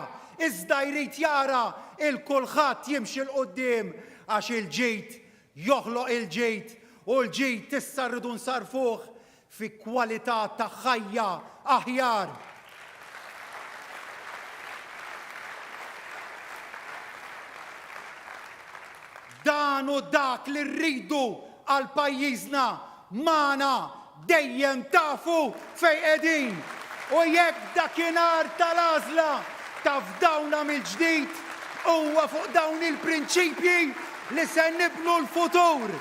iżda jrid jara 'l kulħadd jimxi 'l quddiem għax il-ġid joħloq il-ġid u l-ġid issa rridu nsarrfuh fi kwalità ta' ħajja aħjar. Dan hu dak li rridu għal pajjiżna magħna. dejjem tafu fejn qegħdin u jekk dakinhar tal-għażla tafdawna mill-ġdid huwa fuq dawn il-prinċipji li se nibnu l-futur.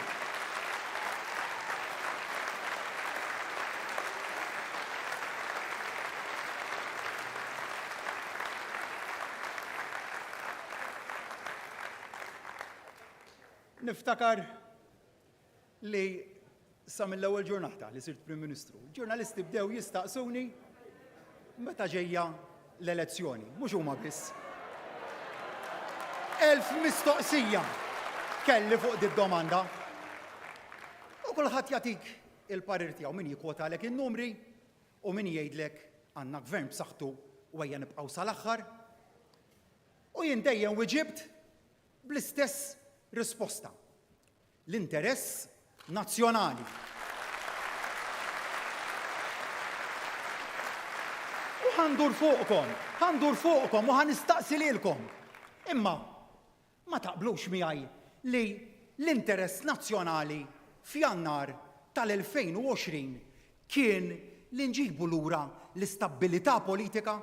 Niftakar li sa mill-ewwel ġurnata li sirt Prim Ministru, ġurnalisti bdew jistaqsuni meta ġejja l-elezzjoni, mhux huma biss. 1000 mistoqsija kelli fuq di domanda. U kulħadd jagħtik il-parir tiegħu min jikkwotalek in-numri u min jgħidlek għandna gvern b'saħħtu u ejja nibqgħu sal-aħħar. U jien dejjem wiġibt bl-istess risposta. L-interess nazzjonali. U ħa ndur fuqkom, ħa ndur fuqkom u ħa nistaqsi lilkom. Imma ma taqblux miegħi li l-interess nazzjonali f'Jannar tal-2020 kien li nġibu lura l-istabbilità politika?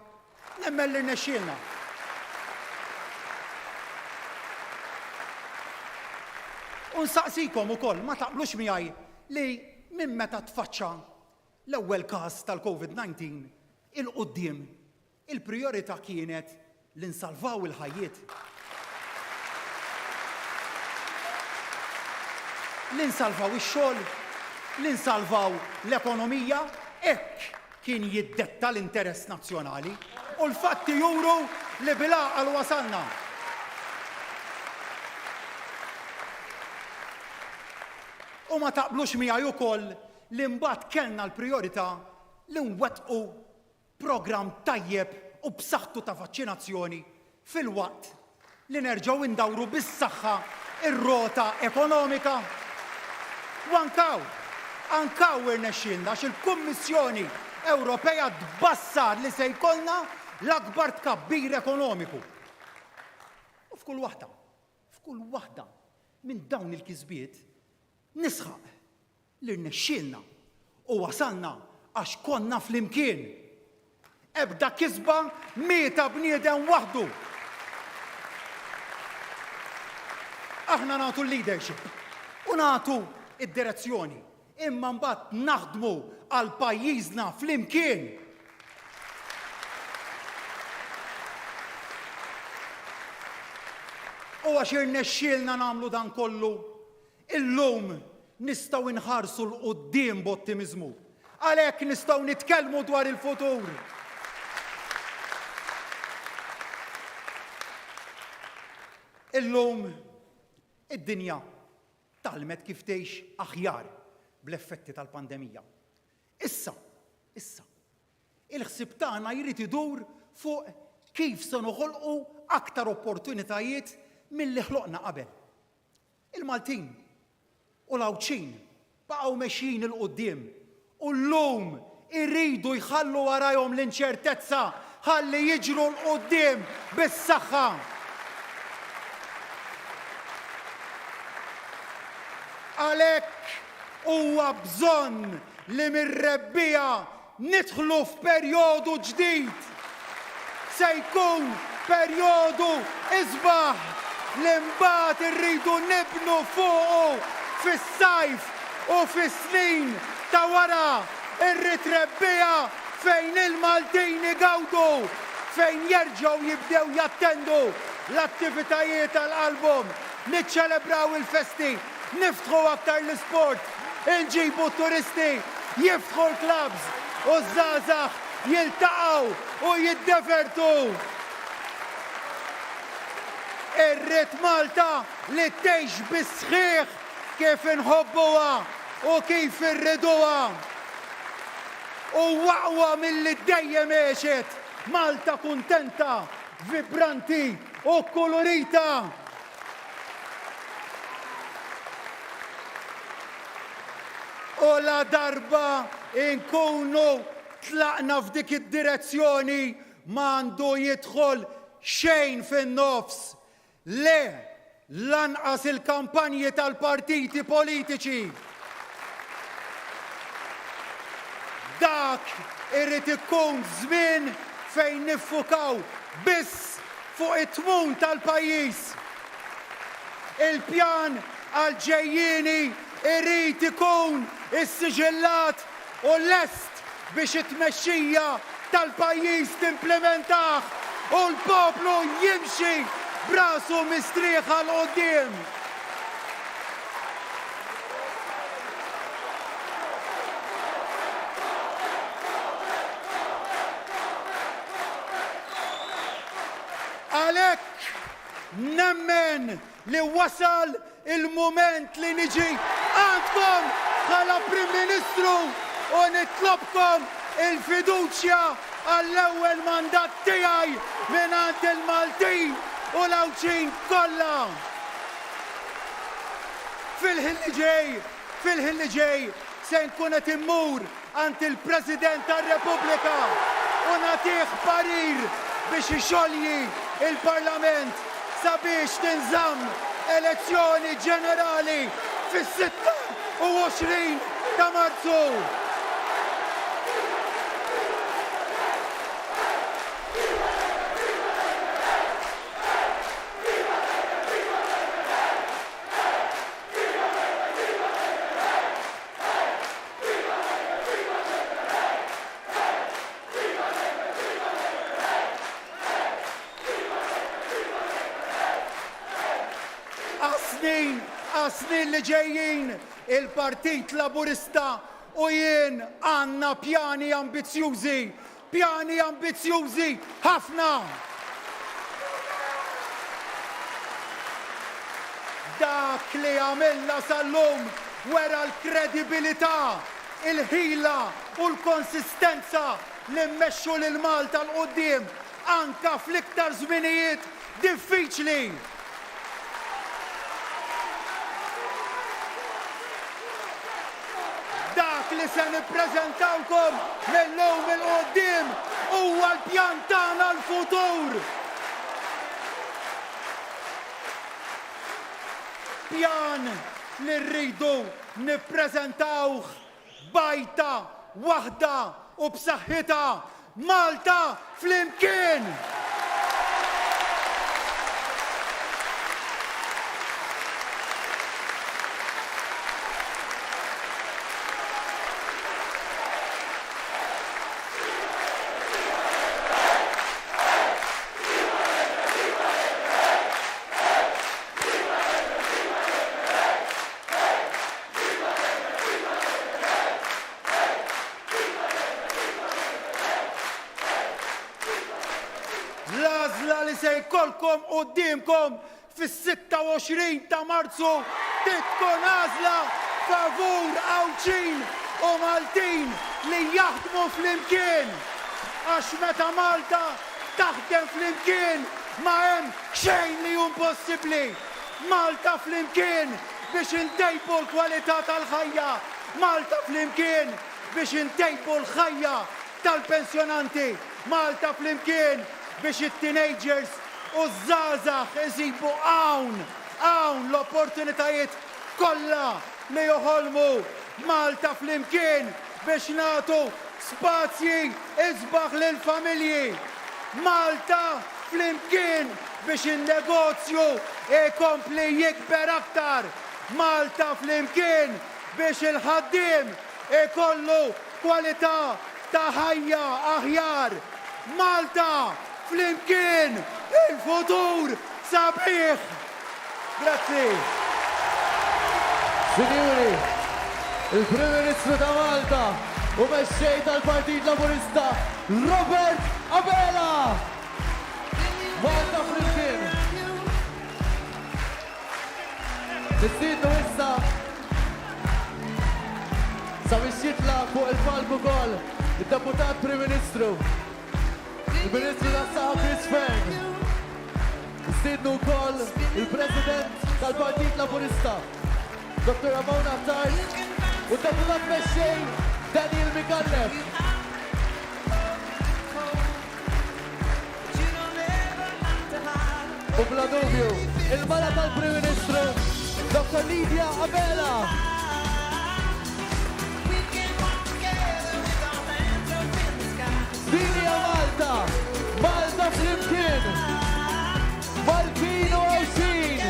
Nemmen li rnexxielna. U nsaqsikom ukoll, ma taqblux miegħi li minn meta tfaċċa l-ewwel każ tal-Covid-19 'il quddiem Il-prijorità kienet li nsalvaw il-ħajjiet. Li nsalvaw ix-xogħol, li nsalvaw l-ekonomija, hekk kien jiddetta l-interess nazzjonali. U l-fatti juru li bil-għaqal wasalna. U ma taqblux miegħi ukoll li mbagħad kellna l-prijorità li nwettqu programm tajjeb u b'saħħtu ta' vaċċinazzjoni filwaqt li nerġgħu ndawru bis-saħħa r-rota ekonomika. U anke hawn, anke hawn irnexxielna għax il-Kummissjoni Ewropea tbassar li se jkollna l-akbar tkabbir ekonomiku. U f'kull waħda, f'kull waħda minn dawn il-kisbiet nisħaq li rnexxielna u wasalna għax konna flimkien. Ebda kisba mhi ta' bniedem waħdu. Aħna nagħtu l-leadership u nagħtu d-direzzjoni, imma mbagħad naħdmu għal pajjiżna flimkien. U għax irnexxielna nagħmlu dan kollu, Illum nistgħu nħarsu 'l quddiem b'ottimiżmu. Għalhekk nistgħu nitkellmu dwar il-futur. Illum id-dinja tgħallmet kif tgħix aħjar bl-effetti tal-pandemija. Issa, issa, il-ħsieb tagħna jrid idur fuq kif se noħolqu aktar opportunitajiet milli ħloqna qabel. Il-Maltin u l-Għawdxin baqgħu mexjin 'il quddiem u llum iridu jħallu warajhom l-inċertezza ħalli jiġru 'l quddiem bis-saħħa. Għalhekk huwa bżonn li mir-rebbiegħa Nidħlu f'perjodu ġdid. Se jkun perjodu isbaħ li mbagħad irridu nibnu fuqu fis-sajf u fis-snin ta' wara. Irrid rebbiegħa fejn il-Maltin igawdu, fejn jerġgħu jibdew jattendu l-attivitajiet għal qalbhom, niċċelebraw il-festi, Niftħu aktar l-isport, inġibu t-turisti, jiftħu l-clubs u ż-żgħażagħ jiltaqgħu u jiddevertu. Irrid Malta li tgħix bis-sħiħ kif inħobbuha u kif irriduha. U aqwa milli dejjem għexet, Malta kuntenta, vibranti u kkulurita. U ladarba nkunu tlaqna f'dik id-direzzjoni m'għandu jidħol xejn fin-nofs. Le, lanqas il-kampanji tal-partiti politiċi. Dak irid ikun żmien fejn niffukaw biss fuq it-tmun tal-pajjiż. Il-pjan għall-ġejjieni jrid ikun issiġillat u lest biex it-tmexxija tal-pajjiż timplimentah u l-poplu jimxi b'rasu mistrieħa 'l quddiem. Għalhekk nemmen li wasal il-mument li niġi għandkom bħala Prim Ministru u nitlobkom il-fiduċja għall-ewwel mandat tiegħi mingħand il-Maltin u l-Għawdxin kollha. Fil-ħin li ġej, fil-ħin li ġej se nkun qed immur għand il-President tar-Repubblika u nagħtih parir biex ixolji l-Parlament sabiex tinżamm elezzjoni ġenerali fis-26 ta' Marzu. Għas-snin, għas-snin li ġejjin, il-Partit Laburista u jien għandna pjani ambizzjużi Pjani ambizzjużi ħafna! Dak li għamilna sal-lum wera l-kredibilità, il-ħila u l-konsistenza li mmexxu lil Malta 'l quddiem anke fl-iktar żminijiet diffiċli. Dak li se nippreżentawlkom mil-lum 'il quddiem huwa l-pjan tagħna għall-futur. Pjan li rridu nippreżentawh b'għajta waħda u b'saħħitha, Malta Flimkien! L-għażla li se jkollkom quddiemkom fis-26 ta' Marzu trid tkun għażla favur Għawdxin u Maltin li jaħdmu flimkien. Għax meta Malta taħdem flimkien ma hemm xejn li hu impossibbli. Malta flimkien biex intejbu l-kwalità tal-ħajja, Malta flimkien biex intejbu l-ħajja tal-pensjonanti, Malta flimkien biex it-teenagers u ż-żgħażagħ isibu hawn, hawn l-opportunitajiet kollha li joħolmu, Malta flimkien biex nagħtu spazji isbaħ lill-familji, Malta flimkien biex in-negozju jkompli jikber aktar, Malta flimkien biex il-ħaddiem ikollu kwalità ta' ħajja aħjar, Malta flimkien il-futur sabiħ! Grazzi. Sinjuri, il-Prim Ministru ta' Malta u Mexxej tal-Partit Laburista Robert Abela! Malta Flimkien! Nistiednu issa sabiex jitla' fuq il-palk ukoll id-Deputat Prim Ministru, il-Ministru tas-Saħħa Chris Fearne. Nistiednu wkoll il-President tal-Partit Laburista, Dottor Ramon Attard u d-Deputat Mexxej Daniel Micallef. U bla dubju, il-mara tal-Prim Ministru, Dottor Lydia Abela. Malta, Malta flimkien, Maltin u Għawdxin.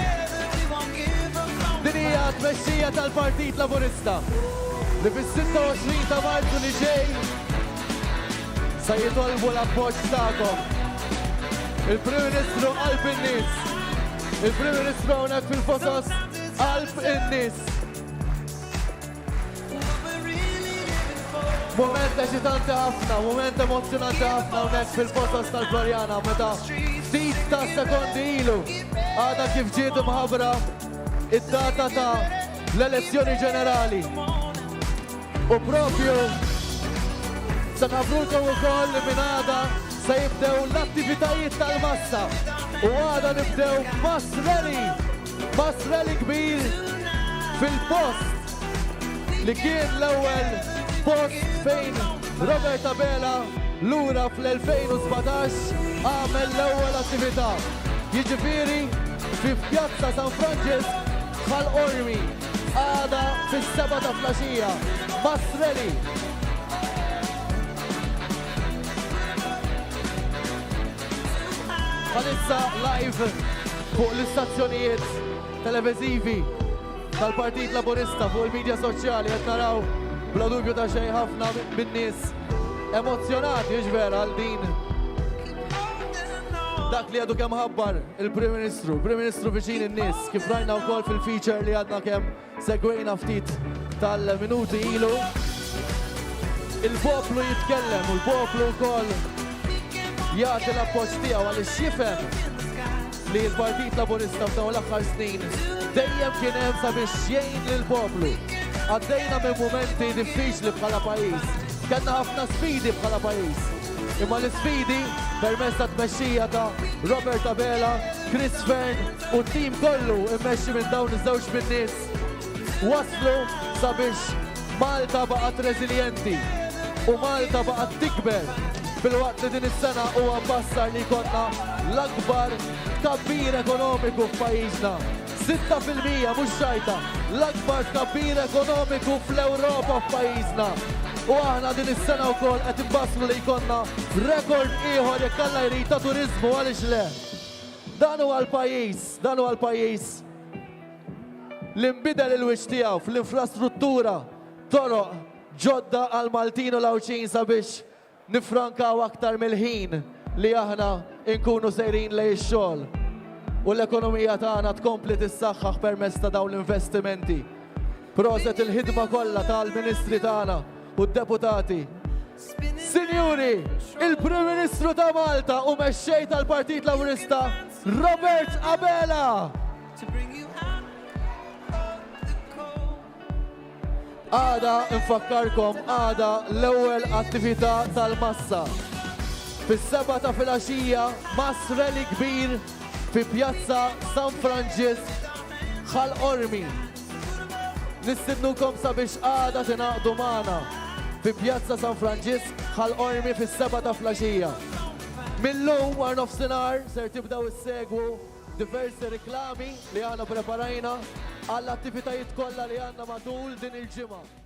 Din hija t-tmexxija tal-Partit Laburista li fis-26 ta' Marzu li ġej sa jitolbu l-appoġġ tagħkom. Il-Prim Ministru qalb in-nies. Il-Prim Ministru hawnhekk fil-Fosos qalb in-nies. Mument eċitanti ħafna, mument emozzjonanti ħafna hawnhekk fil-Fosos tal-Floriana meta ftit ta' sekondi ilu għadha kif ġiet imħabbra id-data ta' l-elezzjoni ġenerali. U propju se nħabbrulkom ukoll li minn għada se jibdew l-attivitajiet tal-massa u għada nibdew mass rally, mass rally kbir fil-post li kien l-ewwel post fejn Robert Abela lura fl-2017 għamel l-ewwel attività. Jiġifieri fi Pjazza San Franġisk Ħal Qormi għada fis-sebgħa ta' flaxija. Mass Rally. Bħalissa live fuq l-istazzjonijiet televiżivi tal-Partit Laburista fuq il-medja soċjali qed naraw bla dubju ta' xejn ħafna min-nies emozzjonati hux vera għal din dak li għadu kemm ħabbar il-Prim Ministru, Prim Ministru viċin in-nies, kif rajna wkoll fil-feature li għadna kemm segwejna ftit tal-minuti ilu. Il-poplu jitkellem u l-poplu wkoll jagħti l-appoġġ tiegħu għaliex jifhem li l-Partit Laburista f'dawn l-aħħar snin dejjem kien hemm sabiex jgħin lill-poplu. Għaddejna minn mumenti diffiċli bħala pajjiż, kellna ħafna sfidi bħala pajjiż. Imma l-isfidi permezz ta' tmexxija ta' Robert Abela, Chris Fearne u t-tim kollu immexxi minn dawn iż-żewġ min-nies waslu sabiex Malta baqgħet reżiljenti u Malta baqgħet tikber filwaqt li din is-sena huwa mbassar li jkollna l-akbar tkabbir ekonomiku f'pajjiżna. 6% mhux xajta, l-akbar tkabbir ekonomiku fl-Ewropa f'pajjiżna. U aħna din is-sena wkoll qed inbassru li jkollna rekord ieħor jekk Alla jrid ta' turiżmu għaliex le. Dan huwa l-pajjiż, dan huwa l-pajjiż li nbidel il-wiċċ tiegħu fl-infrastruttura, toroq ġodda għall-Maltin u l-Għawdxin sabiex Niffrankaw aktar mill-ħin li aħna nkunu sejrin lejn ix-xogħol u l-ekonomija tagħna tkompli tissaħħaħ permezz ta' dawn l-investimenti. Proset il-ħidma kollha tal-Ministri tagħna u d-Deputati. Sinjuri, il-Prim Ministru ta' Malta u Mexxej tal-Partit Laburista, Robert Abela! Għada, infakkarkom, għada l-ewwel attività tal-massa. Fis-sebgħa ta' filgħaxija, mass rally kbir fi Pjazza San Franġisk, Ħal Qormi. Nistidnukom sabiex għada tingħaqdu magħna fi Pjazza San Franġisk, Ħal Qormi fis-sebgħa ta' flaxija. Mil-lum wara nofsinhar ser tibdew issegwu diversi riklami li aħna preparajna għall-attivitajiet kollha li għandna matul din il-ġimgħa.